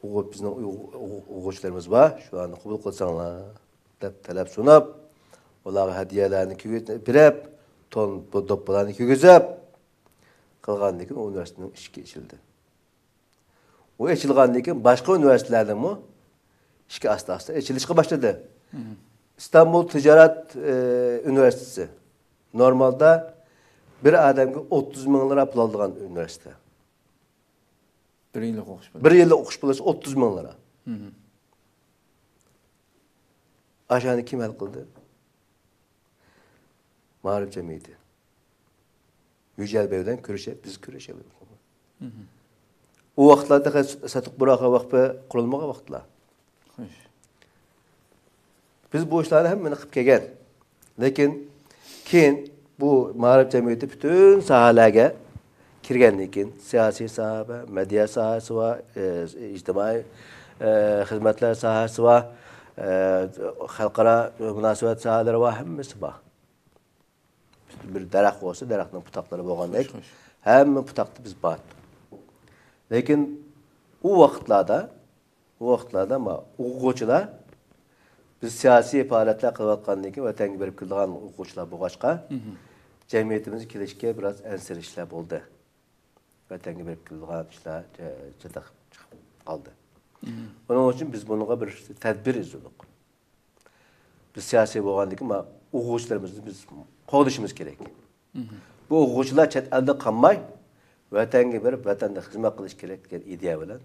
ئوقۇ-، بىزنىڭ ئوقۇ-، ئوقۇغۇچىلىرىمىز بار، شۇلارنى قوبۇل قىلساڭلار، دەپ تەلەپ سۇنۇپ، ئۇلارغا ھەدىيەلەرنى كىيگۈ-، بېرىپ، تون، بۇ دوپپىلارنى كىيگۈزۈپ، قىلغاندىن كېيىن ئۇنىۋېرسىتېتنىڭ ئىشىكى ئېچىلدى. ئۇ ئېچىلغاندىن كېيىن باشقا ئۇنىۋېرسىتېتلەرنىڭمۇ ئىشىكى ئاستا-ئاستا ئېچىلىشقا باشلىدى. ئىستانبۇل تىجارەت، ئى، ئۇنىۋېرسىتېتى. نورمالدا بىر ئادەمگە ئوتتۇز مىڭ لىرا پۇل ئالىدىغان ئۇنىۋېرسىتېت. بىر يىللىق ئوقۇش بولسا. بىر يىللىق ئوقۇش بولسا ئوتتۇز مىڭ لىرا. ئاشۇنى كىم ھەل قىلدى؟ مائارىپ جەمئىيىتى. يۈجەل بەگ بىلەن كۆرۈشۈپ، بىز كۆرۈشەلمىدۇق. ئۇ ۋاقىتلاردا تېخى ساتۇق بۇراخان ۋەقپى قۇرۇلمىغان ۋاقىتلار. خوش. بىز بۇ ئىشلارنى ھەممىنى قىلىپ كەلگەن. لېكىن كېيىن بۇ مائارىپ جەمئىيىتى پۈتۈن ساھەلەرگە كىرگەندىن كېيىن، سىياسىي ساھە بار، مەدەنىيەت ساھەسى بار، ئى، ئىجتىمائىي، ئى، خىزمەتلەر ساھەسى بار، ئى، خەلقئارا مۇناسىۋەت ساھەلىرى بار، ھەممىسى بار. بىر دەرەخ بولسا، دەرەخنىڭ پۇتاقلىرى بولغاندەك، خوش، خوش. ھەممە پۇتاقتا بىز بار. لېكىن ئۇ ۋاقىتلاردا، ئۇ ۋاقىتلاردا ما-، ئوقۇغۇچىلار، بىز سىياسىي پائالىيەتلەر قىلىۋاتقاندىن كېيىن، ۋەتەنگە بېرىپ كېلىدىغان ئوقۇغۇچىلار بولغاچقا، جەمئىيىتىمىزگە كېلىشكە بىراز ئەنسىرەشلەر بولدى. ۋەتەنگە بېرىپ كېلىدىغان ئىشلار چە-، چاتاق چىقىپ قالدى. ئۇنىڭ ئۈچۈن بىز بۇنىڭغا بىر تەدبىر ئىزدىدۇق. بىز سىياسىي بولغاندىن كېيىن، ما-، ئوقۇغۇچىلىرىمىزنى بىز قوغدىشىمىز كېرەك. بۇ ئوقۇغۇچىلار چەت ئەلدە قالماي، ۋەتەنگە بېرىپ، ۋەتەندە خىزمەت قىلىش كېرەك دېگەن ئىدىيە بىلەن،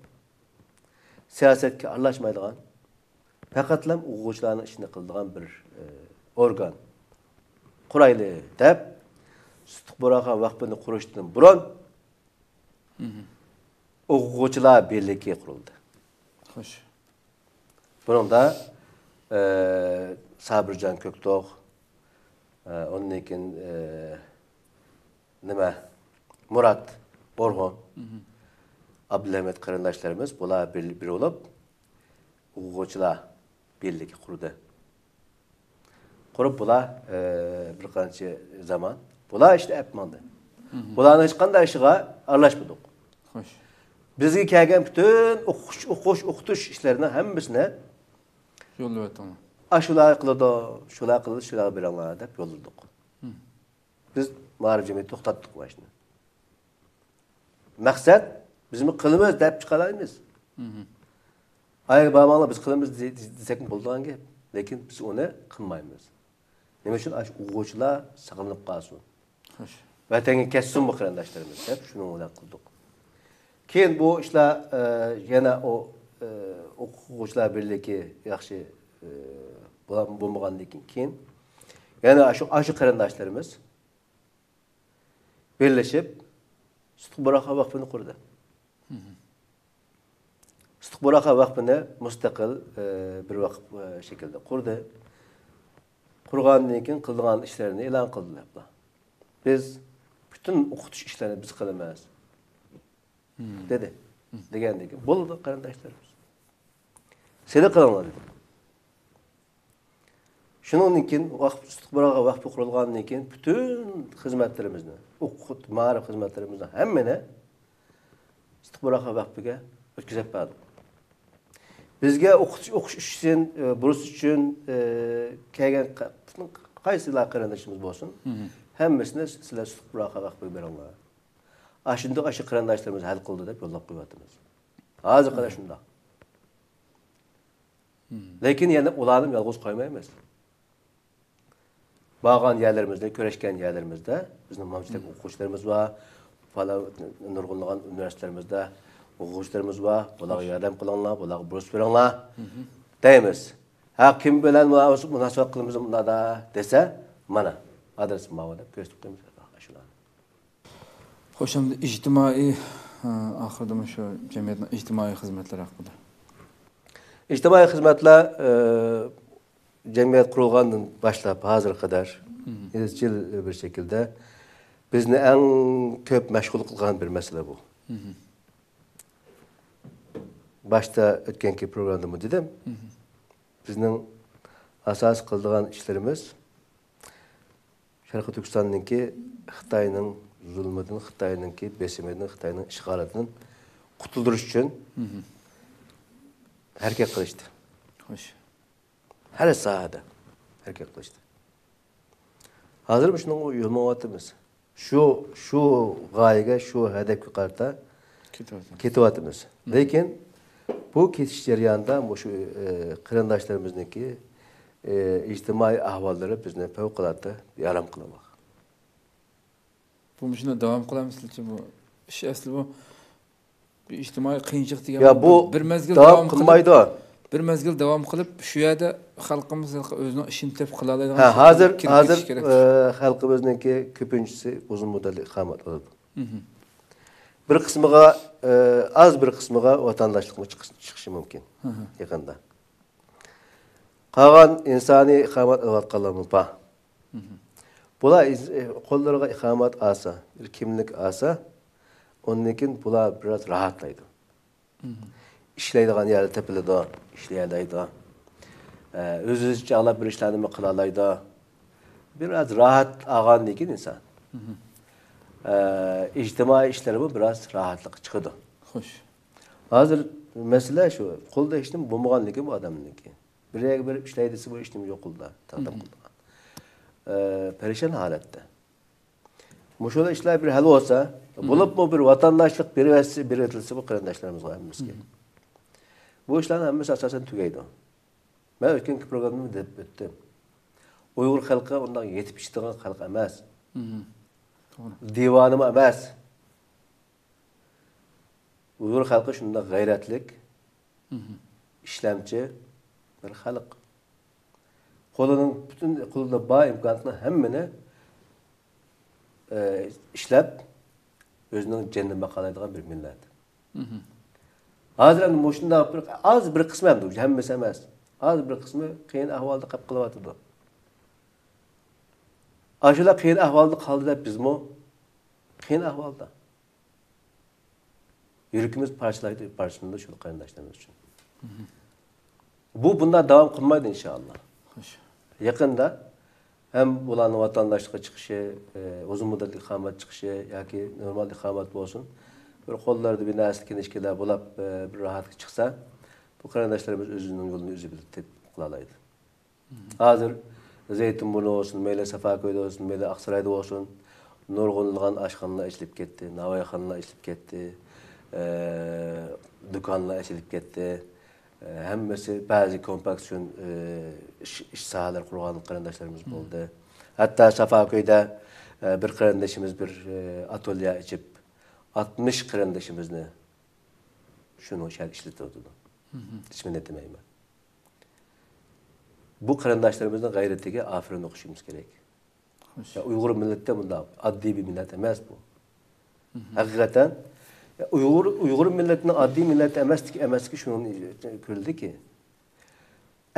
سىياسەتكە ئارىلاشمايدىغان، پەقەتلا ئوقۇغۇچىلارنىڭ ئىشىنى قىلىدىغان بىر، ئى، ئورگان قۇرايلى دەپ، سۇتۇق بۇراخان ۋەقپىنى قۇرۇشتىن بۇرۇن، ئوقۇغۇچىلار بىرلىكى قۇرۇلدى. خوش. بۇنىڭدا، ئە، سابىرجان كۆكتوغ، ئە، ئۇندىن كېيىن، ئە، نېمە، مۇرات ئورخۇن، ئابدۇلھەمىد قېرىنداشلىرىمىز، بۇلار بىر، بىر بولۇپ، ئوقۇغۇچىلار بىرلىكى قۇردى. قۇرۇپ بۇلار، ئە، بىر قانچە زامان بۇلار ئىشنى ئەپ ماڭدى. بۇلارنىڭ ھېچقانداق ئىشىغا ئارىلاشمىدۇق. خوش. بىزگە كەلگەن پۈتۈن ئوقۇش، ئوقۇش، ئوقۇتۇش ئىشلىرىنىڭ ھەممىسىنى يوللىۋەتتىڭلار. ئاشۇلار قىلىدۇ، شۇلار قىلىدۇ، شۇلارغا بېرىڭلار دەپ يوللىدۇق. بىز مائارىپ جەمئىيىتى توختاتتۇق مانا شۇنى. مەقسەت، بىزمۇ قىلىمىز دەپ چىقالايمىز. ئاياغ بارماڭلار، بىز قىلىمىز دې-، دېسەكمۇ بولىدىغان گەپ. لېكىن بىز ئۇنى قىلمايمىز. نېمە ئۈچۈن؟ ئاشۇ ئوقۇغۇچىلار ساقلىنىپ قالسۇن. خوش. ۋەتەنگە كەتسۇن بۇ قېرىنداشلىرىمىز دەپ شۇنىڭ بىلەن قىلدۇق. كېيىن بۇ ئىشلار، ئە، يەنە ئۇ، ئە، ئوقۇغۇچىلار بىرلىكى ياخشى، ئە، بولا-، بولمىغاندىن كېيىن، كېيىن يەنە ئاشۇ، ئاشۇ قېرىنداشلىرىمىز بىرلىشىپ، سۇتۇق بۇراخان ۋەقپىنى قۇردى. سۇتۇق بۇراخان ۋەقپىنى مۇستەقىل، ئى، بىر ۋەقىپ، ئى، شەكلىدە قۇردى. قۇرغاندىن كېيىن قىلىدىغان ئىشلىرىنى ئېلان قىلدى. بىز پۈتۈن ئوقۇتۇش ئىشلىرىنى بىز قىلىمىز، دېدى. دېگەندىن كېيىن، بولدى، قېرىنداشلىرىمىز. سىلى قىلىڭلار دېدى. شۇنىڭدىن كېيىن ۋاقىپ ئىستىخباراتقا ۋەقپى قۇرۇلغاندىن كېيىن پۈتۈن خىزمەتلىرىمىزنى، ئوقۇت، مائارىپ خىزمەتلىرىمىزنى ھەممىنى ئىستىخباراتقا ۋەقپىگە ئۆتكۈزۈپ بەردۇق. بىزگە ئوقۇتۇش، ئوقۇش ئۈچۈن، ئە، بۇرس ئۈچۈن، ئە، كەلگەن ق-، قايسىلا قېرىندىشىمىز بولسۇن، ھەممىسىنى سىلەر ئىستىخباراتقا ۋەقپىگە بېرىڭلار. ئاشۇنداق ئاشۇ قېرىنداشلىرىمىز ھەل قىلدى دەپ يوللاپ قويۇۋاتىمىز. ھازىرغا قەدەر شۇنداق. لېكىن يەنە ئۇلارنى يالغۇز قويمايمىز. بارغان يەرلىرىمىزدە، كۆرۈشكەن يەرلىرىمىزدە بىزنىڭ مانا شۇنداق ئوقۇغۇچىلىرىمىز بار، پالان نۇرغۇنلىغان ئۇنىۋېرسىتېتلىرىمىزدە ئوقۇغۇچىلىرىمىز بار، بۇلارغا ياردەم قىلىڭلار، بۇلارغا بۇرس بېرىڭلار دەيمىز. ھە، كىم بىلەن مۇناسىۋەت قىلىمىز مۇنادا دېسە، مانا ئادرېسى ماۋۇ دەپ كۆرسىتىپ قويىمىز شۇلارنى. خوش، ئەمدى ئىجتىمائىي، ئە، ئاخىرىدا مۇشۇ جەمئىيەتنىڭ ئىجتىمائىي خىزمەتلىرى ھەققىدە. ئىجتىمائىي خىزمەتلەر، ئە، جەمئىيەت قۇرۇلغاندىن باشلاپ ھازىرغا قەدەر ئىزچىل بىر شەكىلدە بىزنى ئەڭ كۆپ مەشغۇل قىلغان بىر مەسىلە بۇ. باشتا ئۆتكەنكى پروگراممىدىمۇ دېدىم. بىزنىڭ ئاساسىي قىلىدىغان ئىشلىرىمىز شەرقىي تۈركىستاننىڭكى خىتاينىڭ زۇلمىدىن، خىتاينىڭكى بېسىمىدىن، خىتاينىڭ ئىشغالىدىن قۇتۇلدۇرۇش ئۈچۈن ھەرىكەت قىلىشتى. خوش. ھەر ساھەدە ھەرىكەت قىلىشتى. ھازىرمۇ شۇنىڭغا يۆمىلىۋاتىمىز. شۇ، شۇ غايىگە، شۇ ھەدەپكە قارىتا كېتىۋاتىمىز. لېكىن بۇ كېتىش جەريانىدا مۇشۇ، ئى، قېرىنداشلىرىمىزنىڭكى، ئى، ئىجتىمائىي ئەھۋاللىرى بىزنى پەۋقۇلئاددە بىئارام قىلىۋالغان. بۇ مۇشۇنداق داۋام قىلامىز سىلەرچە؟ بۇ ئىش ئەسلى بۇ بىر ئىجتىمائىي قىيىنچىلىق دېگەن يا بۇ بىر مەزگىل داۋام قىلىپ، قىلمايدۇ. بىر مەزگىل داۋام قىلىپ، شۇ يەردە خەلقىمىز ئۆزىنىڭ ئىشىنى تېپىپ قىلالايدىغان ھە، شەكىلگە ھازىر، كېلىپ ھازىر، كېتىشى كېرەك. ئە، خەلقىمىزنىڭكى كۆپىنچىسى ئۇزۇن مۇددەتلىك ئىقامەت ئالىدۇ. بىر قىسمىغا، ئە، ئاز بىر قىسمىغا ۋاتانداشلىقمۇ چىقىش-، چىقىشى مۇمكىن يېقىندا. قالغان ئىنسانىي ئىقامەت ئېلىۋاتقانلارمۇ بار. بۇلار ئىز-، قوللىرىغا ئىقامەت ئالسا، بىر كىملىك ئالسا، ئۇندىن كېيىن بۇلار بىراز راھەتلەيدۇ. ئىشلەيدىغان يەر تېپىلىدۇ، ئىشلىيەلەيدۇ. ئە، ئۆزى چاغلاپ بىر ئىشلارنىمۇ قىلالايدۇ. بىراز راھەت ئالغاندىن كېيىن ئىنسان، ئە، ئىجتىمائىي ئىشلىرىمۇ بىراز راھەتلىققا چىقىدۇ. خوش. ھازىر مەسىلە شۇ، قولدا ھېچنېمە بولمىغاندىن كېيىن بۇ ئادەمنىڭكى بىر يەرگە بېرىپ ئىشلەي دېسە، بۇ ھېچنېمە يوق قولدا، تەقدىم قىلىدىغان. ئە، پەرىشان ھالەتتە. مۇشۇلا ئىشلار بىر ھەل بولسا، بولۇپمۇ بىر ۋاتانداشلىق بېرىۋەتسە، بېرىۋېتىلسە بۇ قېرىنداشلىرىمىزغا ھەممىسىگە. بۇ ئىشلارنىڭ ھەممىسى ئاساسەن تۈگەيدۇ. مەن ئۆتكەنكى پروگراممىدا دەپ ئۆتتۈم. ئۇيغۇر خەلقى ئۇنداق يېتىپ ئىچىدىغان خەلق ئەمەس. دىۋانىمۇ ئەمەس. ئۇيغۇر خەلقى شۇنداق غەيرەتلىك، ئىشلەمچى بىر خەلق. قولىنىڭ پۈتۈن، قولىدا بار ئىمكاناتنىڭ ھەممىنى، ئە، ئىشلەپ، ئۆزىنىڭ جېنىنى باقالايدىغان بىر مىللەت. ھازىر ئەمدى مۇشۇنداق بىر ئاز بىر قىسمى، ئەمدى ھەممىسى ئەمەس، ئاز بىر قىسمى قىيىن ئەھۋالدا قېلىپ قېلىۋاتىدۇ. ئاشۇلار قىيىن ئەھۋالدا قالدى دەپ بىزمۇ قىيىن ئەھۋالدا. يۈرىكىمىز پارچىلايدۇ، پارچىلىنىدۇ شۇ قېرىنداشلىرىمىز ئۈچۈن. بۇ بۇنداق داۋام قىلمايدۇ ئىنشائاللا. يېقىندا ھەم بۇلارنىڭ ۋاتانداشلىققا چىقىشى، ئۇزۇن مۇددەتلىك ئىقامەت چىقىشى ياكى نورمال ئىقامەت بولسۇن، بىر قوللىرىدا بىر نەرسە، كىنىشكىلەر بولاپ، بىر راھەتكە چىقسا، بۇ قېرىنداشلىرىمىز ئۆزىنىڭ يولىنى ئۆزى بىلىپ تېپىپ قىلالايدۇ. ھازىر زەيتىنبۇرنى بولسۇن، مەيلى سافاكۆيدە بولسۇن، مەيلى ئاقسارايدا بولسۇن، نۇرغۇنلىغان ئاشخانىلار ئېچىلىپ كەتتى، ناۋايخانىلار ئېچىلىپ كەتتى، ئە، دۇكانلار ئېچىلىپ كەتتى. ئە، ھەممىسى بەزى كومپلېكس ئۈچۈن، ئە، ئىش، ئىش ساھەلىرى قۇرغان قېرىنداشلىرىمىز بولدى. ھەتتا سافاكۆيدە، ئە، بىر قېرىندىشىمىز بىر، ئە، ئاتوليە ئېچىپ، ئاتمىش قېرىندىشىمىزنى شۇنىڭ ئىچىدە ئىشلىتىۋاتىدۇ. ھېچ مىننەت دېمەيمەن. بۇ قېرىنداشلىرىمىزنىڭ غەيرىتىگە ئاپىرىن ئوقۇشىمىز كېرەك. يا، ئۇيغۇر مىللىتى مۇنداق ئاددىي بىر مىللەت ئەمەس بۇ. ھەقىقەتەن، يا، ئۇيغۇر، ئۇيغۇر مىللىتىنىڭ ئاددىي مىللەت ئەمەسلىكى، ئەمەسلىكى شۇنىڭدىن كۆرۈلدىكى،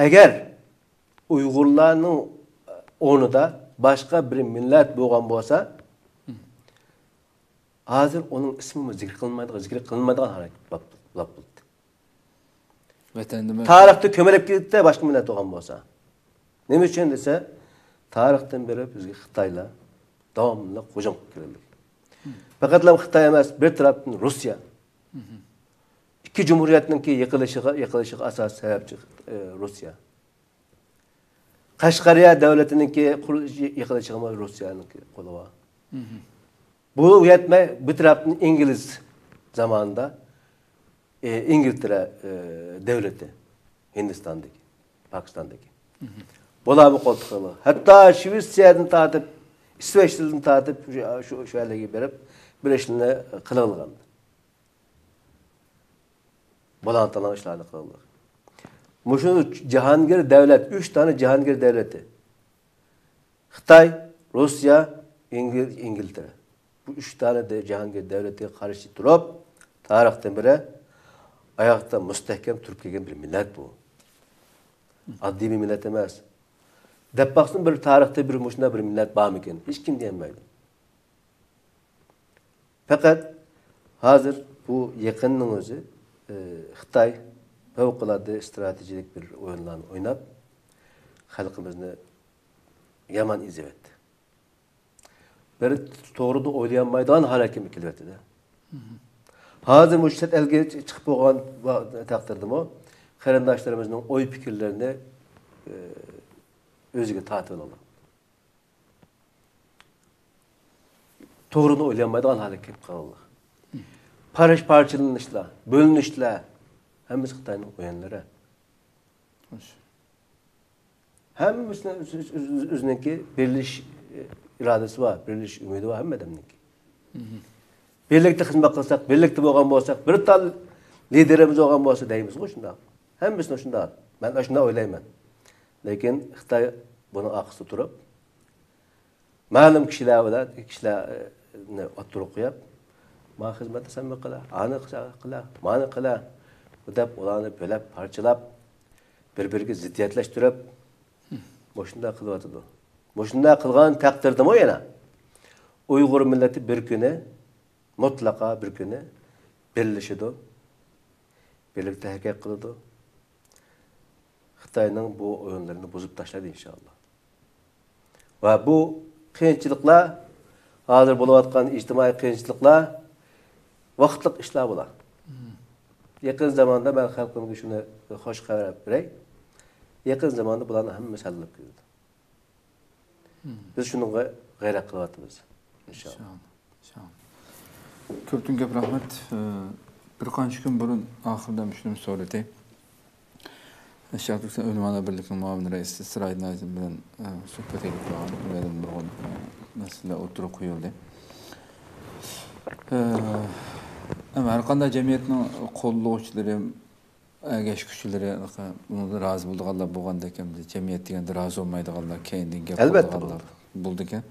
ئەگەر ئۇيغۇرلارنىڭ ئورنىدا باشقا بىر مىللەت بولغان بولسا، ھازىر ئۇنىڭ ئىسمىمۇ زىكىر قىلىنمايدىغان، زىكىر قىلىنمايدىغان ھالەت بولۇپ، بولۇپ، بولۇپتۇ. ۋەتەندىمۇ تارىختا كۆمۈلۈپ كېتىپتۇ، باشقا مىللەت بولغان بولسا. نېمە ئۈچۈن دېسە، تارىختىن بېرى بىزگە خىتايلار داۋاملىق ھۇجۇم قىلىپ كېلىدۇ. پەقەتلا خىتاي ئەمەس، بىر تەرەپتىن روسىيە. ئىككى جۇمھۇرىيەتنىڭكى يىقىلىشىغا، يىقىلىشىغا ئاساسىي سەۋەبچى، ئە، روسىيە. قەشقەرىيە دۆلىتىنىڭكى قۇرۇلۇشى، يىقىلىشىغىمۇ روسىيەنىڭكى قولى بار. بۇ يەتمەي، بۇ تەرەپتىن ئىنگلىز زامانىدا، ئى، ئىنگلتەرە، ئى، دۆلىتى، ھىندىستاندىكى، پاكىستاندىكى. بۇلارمۇ قولتۇقى بار. ھەتتا شىۋېتسىيەدىن تارتىپ، ئىسۋېچدىن تارتىپ شۇ، شۇ، شۇ يەرلەرگە بېرىپ، بىر ئىشلارنى قىلىۋالغان. بۇلان تالان ئىشلارنى قىلدى. مۇشۇ جاھانگىر دۆلەت، ئۈچ دانە جاھانگىر دۆلىتى. خىتاي، روسىيە، ئىنگل-، ئىنگلتەرە. بۇ ئۈچ دانە دە-، جاھانگىر دۆلىتىگە قارشى تۇرۇپ، تارىختىن بېرى ئاياقتا مۇستەھكەم تۇرۇپ كەلگەن بىر مىللەت بۇ. ئاددىي بىر مىللەت ئەمەس. دەپ باقسۇن، بىر تارىختا بىر مۇشۇنداق بىر مىللەت بارمىكىن؟ ھېچكىم دېيەلمەيدۇ. پەقەت ھازىر بۇ يېقىننىڭ ئۆزى، ئى، خىتاي پەۋقۇلئاددە ئىستراتېگىيەلىك بىر ئويۇنلارنى ئويناپ، خەلقىمىزنى يامان ئېزىۋەتتى. بىر توغرىدا ئويلىيالمايدىغان ھالەتكە كېلىۋەتتى-دە. ھازىر مۇشۇ چەت ئەلگە چىقىپ بولغان ۋا-، تەقدىردىمۇ قېرىنداشلىرىمىزنىڭ ئوي پىكىرلىرىنى، ئى، ئۆزىگە تارتىۋالىدۇ. توغرىنى ئويلىيالمايدىغان ھالەتكە كېلىپ قالدى. پارچ-، پارچىلىنىشلار، بۆلۈنۈشلەر، ھەممىسى خىتاينىڭ ئويۇنلىرى. خوش. ھەممىسىنىڭ ئۆز-، ئۆز-، ئۆز-، ئۆزىنىڭكى بىرلىشىش ئىرادىسى بار، بىرلىشىش ئۈمىدى بار ھەممە ئادەمنىڭكى. بىرلىكتە خىزمەت قىلساق، بىرلىكتە بولغان بولساق، بىر تال لىدېرىمىز بولغان بولسا دەيمىزغۇ شۇنداق. ھەممىسىنى شۇنداق. مەن ئاشۇنداق ئويلايمەن. لېكىن خىتاي بۇنىڭ ئارقىسىدا تۇرۇپ، مەلۇم كىشىلەر بىلەن، كىشىلەرنى ئوتتۇرىغا قويۇپ، «ما خىزمەتنى سەن قىلە، ئانى قىلە، مانى قىلە» دەپ، ئۇلارنى بۆلەپ، پارچىلاپ، بىر-بىرىگە زىددىيەتلەشتۈرۈپ، مۇشۇنداق قىلىۋاتىدۇ. مۇشۇنداق قىلغان تەقدىردىمۇ يەنە ئۇيغۇر مىللىتى بىر كۈنى، مۇتلەقا بىر كۈنى بىرلىشىدۇ، بىرلىكتە ھەرىكەت قىلىدۇ. خىتاينىڭ بۇ ئويۇنلىرىنى بۇزۇپ تاشلايدۇ، ئىنشائاللا. ۋە بۇ قىيىنچىلىقلار، ھازىر بولۇۋاتقان ئىجتىمائىي قىيىنچىلىقلار ۋاقىتلىق ئىشلار بۇلار. يېقىن زاماندا مەن خەلقىمگە شۇنى خوش خەۋەر ئەپ بېرەي. يېقىن زاماندا بۇلارنىڭ ھەممىسى ھەل بولۇپ كېتىدۇ. بىز شۇنىڭغا غەيرەت قىلىۋاتىمىز، ئىنشائاللا. ئىنشائاللا. ئىنشائاللا. كۆپتىن كۆپ رەھمەت. ئى، بىر قانچە كۈن بۇرۇن ئاخىرىدا مۇشۇنى سورىدى. شەرقىي تۈركىستان ئۆلىمالار بىرلىكىنىڭ مۇئاۋىن رەئىسى سىراجىدىن ئايدىن بىلەن، ئى، سۆھبەت ئېلىپ بارغان، ئۇ يەردە نۇرغۇن، ئى، مەسىلىلەر ئوتتۇرىغا قويۇلدى. ئى، ئەمما ھەر قانداق جەمئىيەتنىڭ قوللىغۇچىلىرى، ئەگەشكۈچىلىرى بۇنىڭدىن رازى بولىدىغانلار بولغاندەك، ئەمدى جەمئىيەت دېگەندە رازى بولمايدىغانلار كەينىدىن گەپ قىلىدىغانلار بولىدىكەن.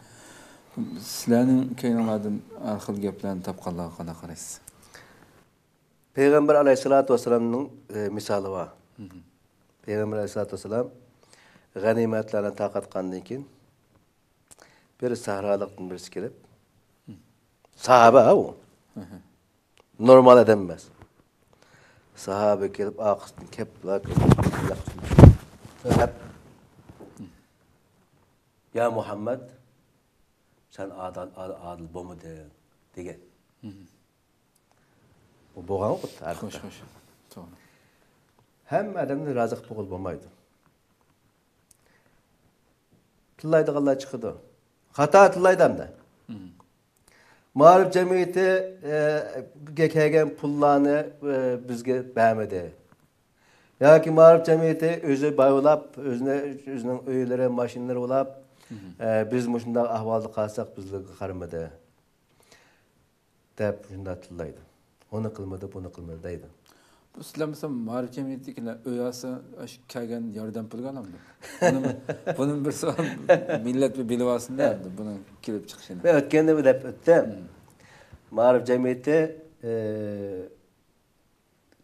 سىلەرنىڭ كەينىڭلاردىن ھەر خىل گەپلەرنى تاپقانلارغا قانداق قارايسىز؟ پەيغەمبەر ئەلەيھىسسالاتۇ ۋەسسالامنىڭ، ئى، مىسالى بار. پەيغەمبەر ئەلەيھىسسالاتۇ ۋەسسالام غەنىيمەتلەرنى تارقاتقاندىن كېيىن، بىر سەھرالىقتىن بىرسى كېلىپ، ساھابە ئۇ. نورمال ئادەم ئەمەس. ساھابە كېلىپ، ئارقىسىدىن كەپ، سۆزلەپ، «يا مۇھەممەد، سەن ئادىل، ئادىل بولمىدىڭ» دېگەن. بۇ بولغان خۇددى ھەقىقەتەن. خوش، خوش. توغرا. ھەممە ئادەمنى رازى قىلىپ بولغىلى بولمايدۇ. تىللايدىغانلار چىقىدۇ. خاتا تىللايدۇ ئەمدى. مائارىپ جەمئىيىتى، ئە، گە كەلگەن پۇللارنى، ئە، بىزگە بەرمىدى. ياكى مائارىپ جەمئىيىتى ئۆزى باي بولاپ، ئۆزىنى، ئۆزىنىڭ ئۆيلىرى، ماشىنىلىرى بولاپ، ئە، بىز مۇشۇنداق ئەھۋالدا قالساق بىزلەرگە قارىمىدى. دەپ شۇنداق تىللايدۇ. ئۇنى قىلمىدى، بۇنى قىلمىدى دەيدۇ. بۇ سىلەر مىسال مائارىپ جەمئىيىتىدىكىلەر ئۆي ئالسا، ئاشۇ كەلگەن ياردەم پۇلىغا ئالامدۇ؟ بۇنىمۇ، بۇنىمۇ بىر سوئال، مىللەت بىر بىلىۋالسۇن دەمدۇ، بۇنىڭ كېلىپ چىقىشىنى. مەن ئۆتكەندە بىر دەپ ئۆتتۈم. مائارىپ جەمئىيىتى، ئى،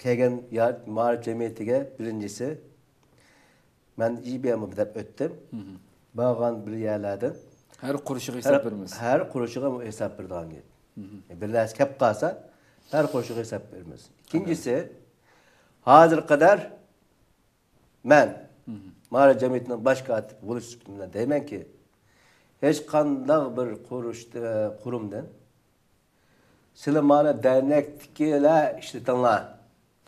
كەلگەن يا-، مائارىپ جەمئىيىتىگە بىرىنچىسى، مەن ئىبىيەممۇ دەپ ئۆتتۈم. بارغان بىر يەرلەردىن ھەر قۇرۇشىغا ھېساب بېرىمىز. ھەر قۇرۇشىغا ھېساب بېرىدىغان گەپ. بىر نەرسە كەپ قالسا، ھەر قۇرۇشىغا ھېساب بېرىمىز. ئىككىنچىسى، ھازىرغا قەدەر مەن مائارىپ جەمئىيىتىنىڭ باش كاتىپى بولۇش سۈپىتىم بىلەن دەيمەنكى، ھېچقانداق بىر قۇرۇش، قۇرۇمدىن سىلى مانا دەرنەكتىكىلەر ئىشلىتىڭلار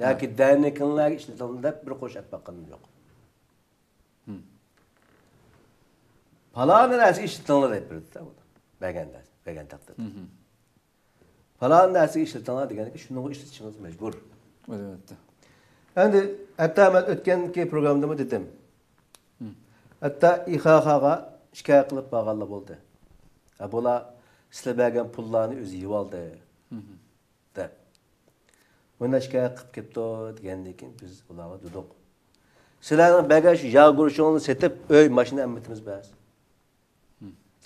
ياكى دەرنىكىڭلارگە ئىشلىتىڭلار دەپ بىر قۇرۇش ئەپ باققىنىم يوق. پالانى نەرسىگە ئىشلىتىڭلار دەپ بېرىدۇ، بەرگەندە، بەرگەن تەقدىردە. پالان نەرسىگە ئىشلىتىڭلار دېگەندىكىن، شۇنىڭغا ئىشلىتىشىڭىز مەجبۇر. ئەلۋەتتە. ئەمدى ھەتتا مەن ئۆتكەنكى پروگراممىدىمۇ دېدىم. ھەتتا ئىخاخاغا شىكايەت قىلىپ بارغانلار بولدى. ھە، بۇلار سىلەر بەرگەن پۇللارنى ئۆزى يېۋالدى، دەپ. مۇنداق شىكايەت قىلىپ كەپتۇ دېگەندىن كېيىن بىز ئۇلارغا دېدۇق، سىلەرنىڭ بەرگەن شۇ ياغ گۇرۇچىڭىزنى سېتىپ ئۆي، ماشىنا ئەممىتىمىز بەس.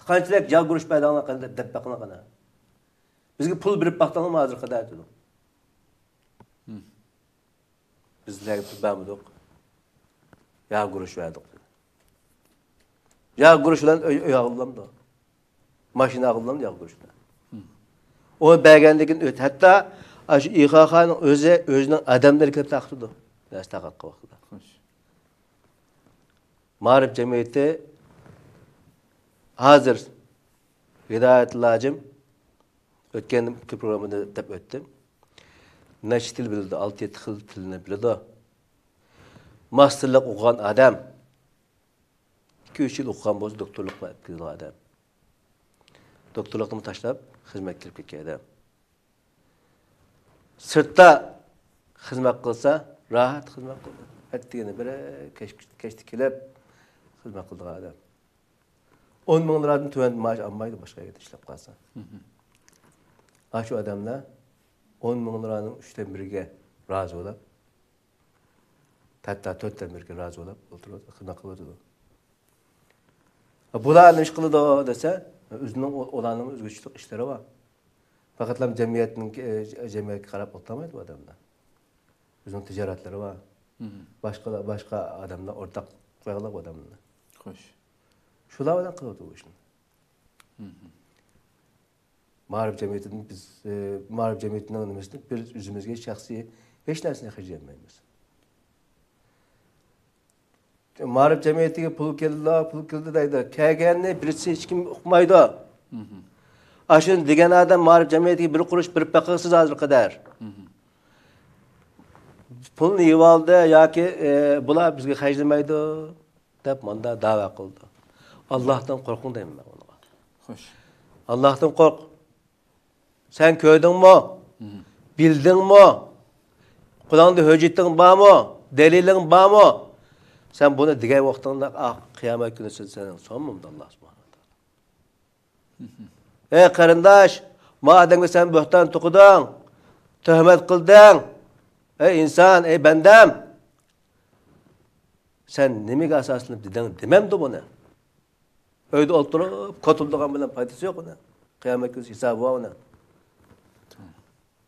قانچىلىك ياغ گۇرۇچ بەردىڭلار قېنى دەپ، دەپ بېقىڭلار قېنى. بىزگە پۇل بېرىپ باقتىڭلارمۇ ھازىرغا قەدەر دېدۇق. بىز سىلەرگە پۇل بەرمىدۇق. ياغ گۇرۇچ بەردۇق دېدى. ياغ گۇرۇچ بىلەن ئۆي، ئۆي ئالغىلامدۇ؟ ماشىنا ئالغىلامدۇ ياغ گۇرۇچ بىلەن؟ ئۇنى بەرگەندىن كېيىن ئۆت-، ھەتتا ئاشۇ ئىخاخانىڭ ئۆزى ئۆزىنىڭ ئادەملىرى كېلىپ تارقىتىدۇ. نەرسە تارقاتقان ۋاقتىدا. مائارىپ جەمئىيىتى ھازىر ھىدايەتۇللا ھاجىم ئۆتكەن پروگراممىدا دەپ ئۆتتۈم. نەچچە تىل بىلىدۇ، ئالتە يەتتە خىل تىلنى بىلىدۇ. ماستېرلىق ئوقۇغان ئادەم. ئىككى، ئۈچ يىل ئوقۇغان بولسا، دوكتورلۇققا ئەپ كېلىدىغان ئادەم. دوكتورلۇقنىمۇ تاشلاپ، خىزمەتكە كىرىپ كەتكەن ئادەم. سىرتتا خىزمەت قىلسا، راھەت خىزمەت قىلىدۇ. ئەتىگىنى بىر كەچ-، كەچتە كېلىپ خىزمەت قىلىدىغان ئادەم. ئون مىڭلارادىن تۆۋەن مائاش ئالمايدۇ، باشقا يەردە ئىشلەپ قالسا. ئاشۇ ئادەملەر ئون مىڭلارنىڭ ئۈچتىن بىرىگە رازى بولۇپ، ھەتتا تۆتتىن بىرىگە رازى بولۇپ ئولتۇرۇۋاتىدۇ، خىزمەت قىلىۋاتىدۇ. بۇلار نېمە ئىش قىلىدۇ دېسە، ئۆزىنىڭ، ئۇلارنىڭ ئۆزگىچىلىك ئىشلىرى بار. پەقەتلا جەمئىيەتنىڭكى، جەمئىيەتكە قاراپ ئولتۇرمايدۇ بۇ ئادەملەر. ئۆزىنىڭ تىجارەتلىرى بار. باشقا، باشقا ئادەملەر ئورتاق قويغانلار بۇ ئادەملەرنى. خوش. شۇلار بىلەن قىلىۋاتىدۇ بۇ ئىشنى. مائارىپ جەمئىيىتىدىن بىز، ئى، مائارىپ جەمئىيىتىنىڭ نېمىسىنى بىز ئۆزىمىزگە شەخسىي ھېچ نەرسىنى خەجلىيەلمەيمىز. مائارىپ جەمئىيىتىگە پۇل كېلىدۇ، پۇل كېلىدۇ دەيدۇ. كەلگەننى بىرسى ھېچكىم ئۇقمايدۇ. ئاشۇنى دېگەن ئادەم مائارىپ جەمئىيىتىگە بىر قۇرۇش بېرىپ بېقىڭ سىز ھازىرغا قەدەر. پۇلنى يېۋالدى ياكى، ئى، بۇلار بىزگە خەجلىمەيدۇ دەپ ماندا دەۋا قىلىدۇ. ئاللاھتىن قورقۇڭ دەيمەن مەن ئۇنىڭغا. خوش. ئاللاھتىن قورق. سەن كۆردۈڭمۇ؟ بىلدىڭمۇ؟ قولۇڭدا ھۆججىتىڭ بارمۇ؟ دەلىلىڭ بارمۇ؟ سەن بۇنى دېگەن ۋاقتىڭدا، ئاھ، قىيامەت كۈنى سەن، سەن سورىمامدۇ ئاللا سۇبھانەھۇ ۋە تائالا؟ ئەي قېرىنداش، ما ئادەمگە سەن بۆھتان توقۇدۇڭ، تۆھمەت قىلدىڭ. ئەي ئىنسان، ئەي بەندەم، سەن نېمىگە ئاساسلىنىپ دېدىڭ دېمەمدۇ بۇنى؟ ئۆيدە ئولتۇرۇپ كوتۇلدىغان بىلەن پايدىسى يوق ئۇنى. قىيامەت كۈنى ھېسابى بار ئۇنى.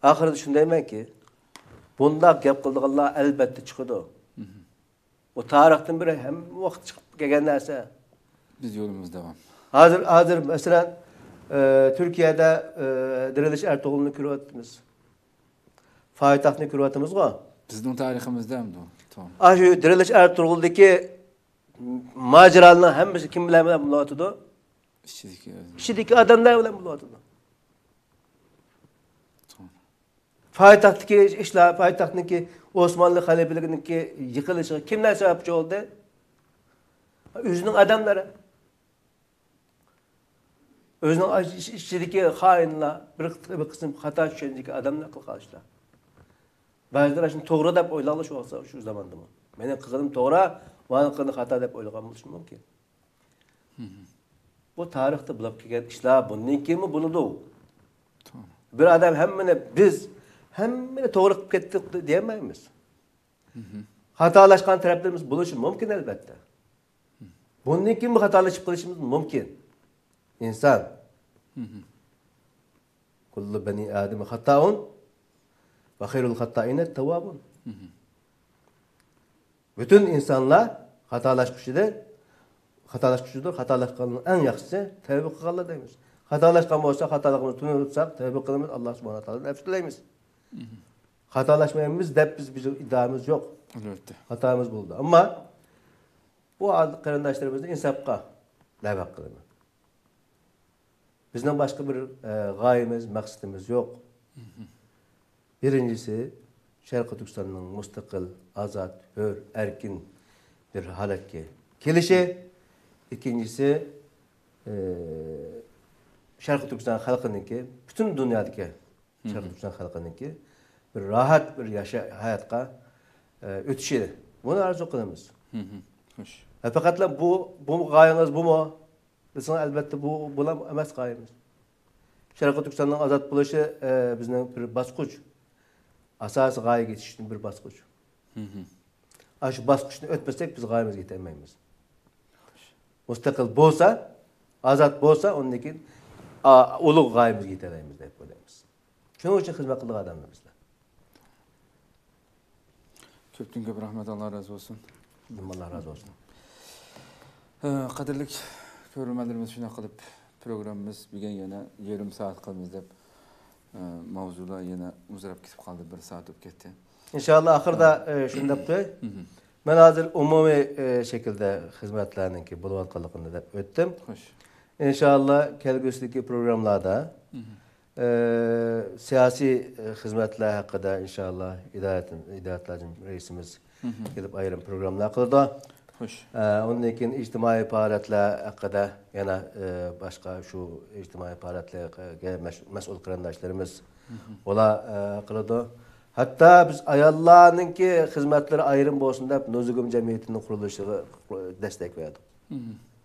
ئاخىرىدا شۇنى دەيمەنكى، بۇنداق گەپ قىلىدىغانلار ئەلۋەتتە چىقىدۇ. بۇ تارىختىن بېرى ھەممە ۋاقىت چىقىپ كەلگەن نەرسە. بىز يولىمىزدا داۋام. ھازىر، ھازىر مەسىلەن، ئى، تۈركىيەدە، ئى، دىرىلىش ئەرتۇغرۇلنى كۆرۈۋاتىمىز. پايتەختنى كۆرۈۋاتىمىزغۇ؟ بىزنىڭ تارىخىمىزدا ئەمدى. تامام. ئاشۇ دىرىلىش ئەرتۇغرۇلدىكى ماجىرالارنىڭ ھەممىسى كىم بىلەن بىلەن بولۇۋاتىدۇ؟ ئىچىدىكى ئادەم. ئىچىدىكى ئادەملەر بىلەن بولۇۋاتىدۇ. تامام. پايتەختتىكى ئىشلار، پايتەختنىڭكى ئوسمانلى خەلىپىلىكىنىڭكى يىقىلىشىغا كىملەر سەۋەبچى بولدى؟ ئۆزىنىڭ ئادەملىرى. ئۆزىنىڭ ئىچ-، ئىچىدىكى خائىنلار، بىر، بىر قىسىم خاتا چۈشەنچىدىكى ئادەملەر قىلغان ئىشلار. بەزىلەر شۇنى توغرا دەپ ئويلىغانلار شۇ ۋاقىت، شۇ زاماندىمۇ. مېنىڭ قىلغىنىم توغرا، ماڭا قىلغىنى خاتا دەپ ئويلىغان بولۇشى مۇمكىن. بۇ تارىختا بولۇپ كەلگەن ئىشلار، بۇندىن كېيىنمۇ بولىدۇ. بىر ئادەم ھەممىنى، بىز ھەممىنى توغرا قىلىپ كەتتۇق دېيەلمەيمىز. خاتالاشقان تەرەپلىرىمىز بولۇشى مۇمكىن، ئەلۋەتتە. بۇندىن كېيىنمۇ خاتالىشىپ قېلىشىمىز مۇمكىن. ئىنسان. كۇللۇ بەنى ئادەم خاتتائۇن ۋە خەيرۇل خاتتائىنە تەۋۋابۇن. پۈتۈن ئىنسانلار خاتالاشقۇچىدۇر، خاتالاشقۇچىدۇر، خاتالاشقانلارنىڭ ئەڭ ياخشىسى تەۋبە قىلغانلار دەيمىز. خاتالاشقان بولسا، خاتالىقىمىزنى تونۇپ تۇرساق، تەۋبە قىلىمىز، ئاللا سۇبھانەھۇ ۋە تائالادىن ئەپۇ تىلەيمىز. خاتالاشمايمىز دەپ بىز، بىزنىڭ ئىددىئامىز يوق. ئەلۋەتتە. خاتامىز بولدى. ئەمما بۇ قېرىنداشلىرىمىزنى ئىنساپقا دەۋەت قىلىمەن. بىزنىڭ باشقا بىر، ئە، غايىمىز، مەقسىتىمىز يوق. بىرىنچىسى، شەرقىي تۈركىستاننىڭ مۇستەقىل، ئازاد، ھۆر، ئەركىن بىر ھالەتكە كېلىشى. ئىككىنچىسى، ئە، شەرقىي تۈركىستان خەلقىنىڭكى، پۈتۈن دۇنيادىكى شەرقىي تۈركىستان خەلقىنىڭكى بىر راھەت بىر ياشا-، ھاياتقا، ئە، ئۆتۈشى. بۇنى ئارزۇ قىلىمىز. خوش. ھە، پەقەتلا بۇ، بۇ غايىڭىز بۇمۇ؟ دېسىڭىز، ئەلۋەتتە، بۇ، بۇلام ئەمەس غايىمىز. شەرقىي تۈركىستاننىڭ ئازاد بولۇشى، ئە، بىزنىڭ بىر باسقۇچ، ئاساسىي غايىگە يېتىشتىن بىر باسقۇچ. ئاشۇ باسقۇچنى ئۆتمىسەك، بىز غايىمىزغا يېتەلمەيمىز. مۇستەقىل بولسا، ئازاد بولسا، ئۇندىن كېيىن، ئا، ئۇلۇغ غايىمىزغا يېتەلەيمىز دەپ ئويلايمىز. شۇنىڭ ئۈچۈن خىزمەت قىلىدىغان ئادەملەر بىزلەر. كۆپتىن كۆپ رەھمەت، ئاللا رازى بولسۇن. ئاللا رازى بولسۇن. ھە، قەدىرلىك كۆرۈرمەنلىرىمىز، شۇنداق قىلىپ پروگراممىمىز بۈگۈن يەنە يېرىم سائەت قىلىمىز دەپ، ھە، ماۋزۇلار يەنە ئۇزىراپ كېتىپ قالدى، بىر سائەت بولۇپ كەتتى. ئىنشاللا ئاخىرىدا، ھە، ئە، شۇنداق قىلاي. مەن ھازىر ئومۇمىي، ئە، شەكىلدە خىزمەتلەرنىڭكى بولۇۋاتقانلىقىنى دەپ ئۆتتۈم. خوش. ئىنشاللا كەلگۈسىدىكى پروگراممىلاردا ئە، سىياسىي، ئە، خىزمەتلەر ھەققىدە ئىنشاللا ئىدارە، ئىدارە تەنزىم رەئىسىمىز كېلىپ ئايرىم پروگراممىلار قىلىدۇ. خوش. ئە، ئۇندىن كېيىن ئىجتىمائىي پائالىيەتلەر ھەققىدە يەنە، ئە، باشقا شۇ ئىجتىمائىي پائالىيەتلەرگە مەش-، مەسئۇل قېرىنداشلىرىمىز ئۇلار، ئە، قىلىدۇ. ھەتتا بىز ئاياللارنىڭكى خىزمەتلىرى ئايرىم بولسۇن دەپ نۇزۇگۇم جەمئىيىتىنىڭ قۇرۇلۇشىغا دەستەك بەردۇق.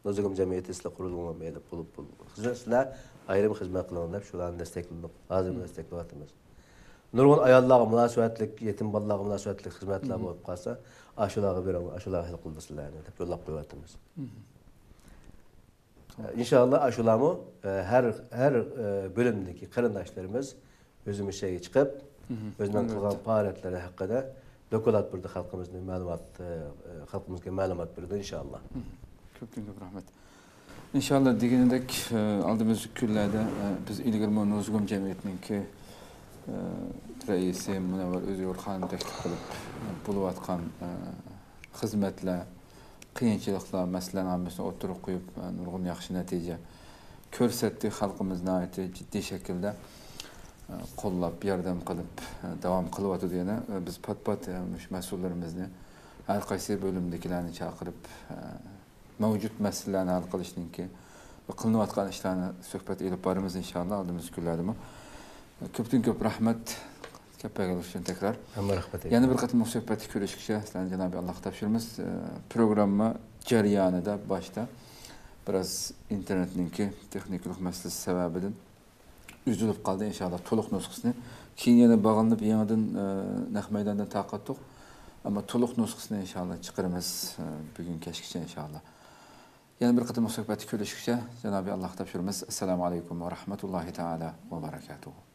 نۇزۇغۇم جەمئىيىتى سىلەر قۇرۇلغان بولۇپ، بولۇپ، بولۇپ. سىلەر، سىلەر ئايرىم خىزمەت قىلىڭ دەپ شۇلارنى دەستەكلىدۇق. ھازىرمۇ دەستەكلەۋاتىمىز. نۇرغۇن ئاياللارغا مۇناسىۋەتلىك، يېتىم بالىلارغا مۇناسىۋەتلىك خىزمەتلەر بولۇپ قالسا، ئاشۇلارغا بېرىڭ، ئاشۇلار ھەل قىلىدۇ سىلەرنى دەپ يوللاپ قويۇۋاتىمىز. ئىنشاللا ئاشۇلارمۇ، ئە، ھەر، ھەر، ئە، بۆلۈمدىكى قېرىنداشلىرىمىز ئۆزىمىز شەيگە چىقىپ، ئۆزىنىڭ قىلغان پائالىيەتلىرى ھەققىدە دوكلات بېرىدۇ، خەلقىمىزنى مەلۇمات، ئە، خەلقىمىزگە مەلۇمات بېرىدۇ ئىنشاللا. كۆپتىن كۆپ رەھمەت. ئىنشاللا دېگىنىدەك، ئە، ئالدىمىزدىكى كۈنلەردە، ئە، بىز ئىلگىرىمۇ نۇزۇگۇم جەمئىيىتىنىڭكى، ئە، رەئىسى مۇنەۋۋەر ئۆزىگۈرخان تەكلىپ قىلىپ، ئە، بولۇۋاتقان، ئە، خىزمەتلەر، قىيىنچىلىقلار، مەسىلىلەرنىڭ ھەممىسىنى ئوتتۇرىغا قويۇپ، نۇرغۇن ياخشى نەتىجە كۆرسەتتى. خەلقىمىز ناھايىتى جىددىي شەكىلدە قوللاپ، ياردەم قىلىپ، داۋام قىلىۋاتىدۇ. يەنە بىز پات-پات مۇشۇ مەسئۇللىرىمىزنى، ھەر قايسى بۆلۈمدىكىلەرنى چاقىرىپ، مەۋجۇت مەسىلىلەرنى ھەل قىلىشنىڭكى ۋە قىلىنىۋاتقان ئىشلارنى سۆھبەت ئېلىپ بارىمىز ئىنشاللا ئالدىمىزدىكى كۈنلەردىمۇ. كۆپتىن كۆپ رەھمەت كەپ بەرگەنلىكى ئۈچۈن تەكرار. ھەممە رەھمەت. يەنە بىر قېتىم سۆھبەتتە كۆرۈشكىچە سىلەرنى جانابى ئاللاغا تاپشۇرىمىز. ئە، پروگرامما جەريانىدا باشتا بىراز ئىنتېرنېتنىڭكى تېخنىكىلىق مەسىلىسى سەۋەبىدىن ئۈزۈلۈپ قالدى. ئىنشاللا تولۇق نۇسخىسىنى كېيىن يەنە باغلىنىپ يېڭىدىن، ئە، نەق مەيداندىن تارقاتتۇق. ئەمما تولۇق نۇسخىسىنى ئىنشاللا چىقىرىمىز، ئە، بۈگۈن كەچكىچە ئىنشاللا. يەنە بىر قېتىم سۆھبەتتە كۆرۈشكىچە جانابى ئاللاغا تاپشۇرىمىز. ئەسسالامۇ ئەلەيكۇم ۋە رەھمەتۇللاھى تائالا ۋە بەرەكاتۇھۇ.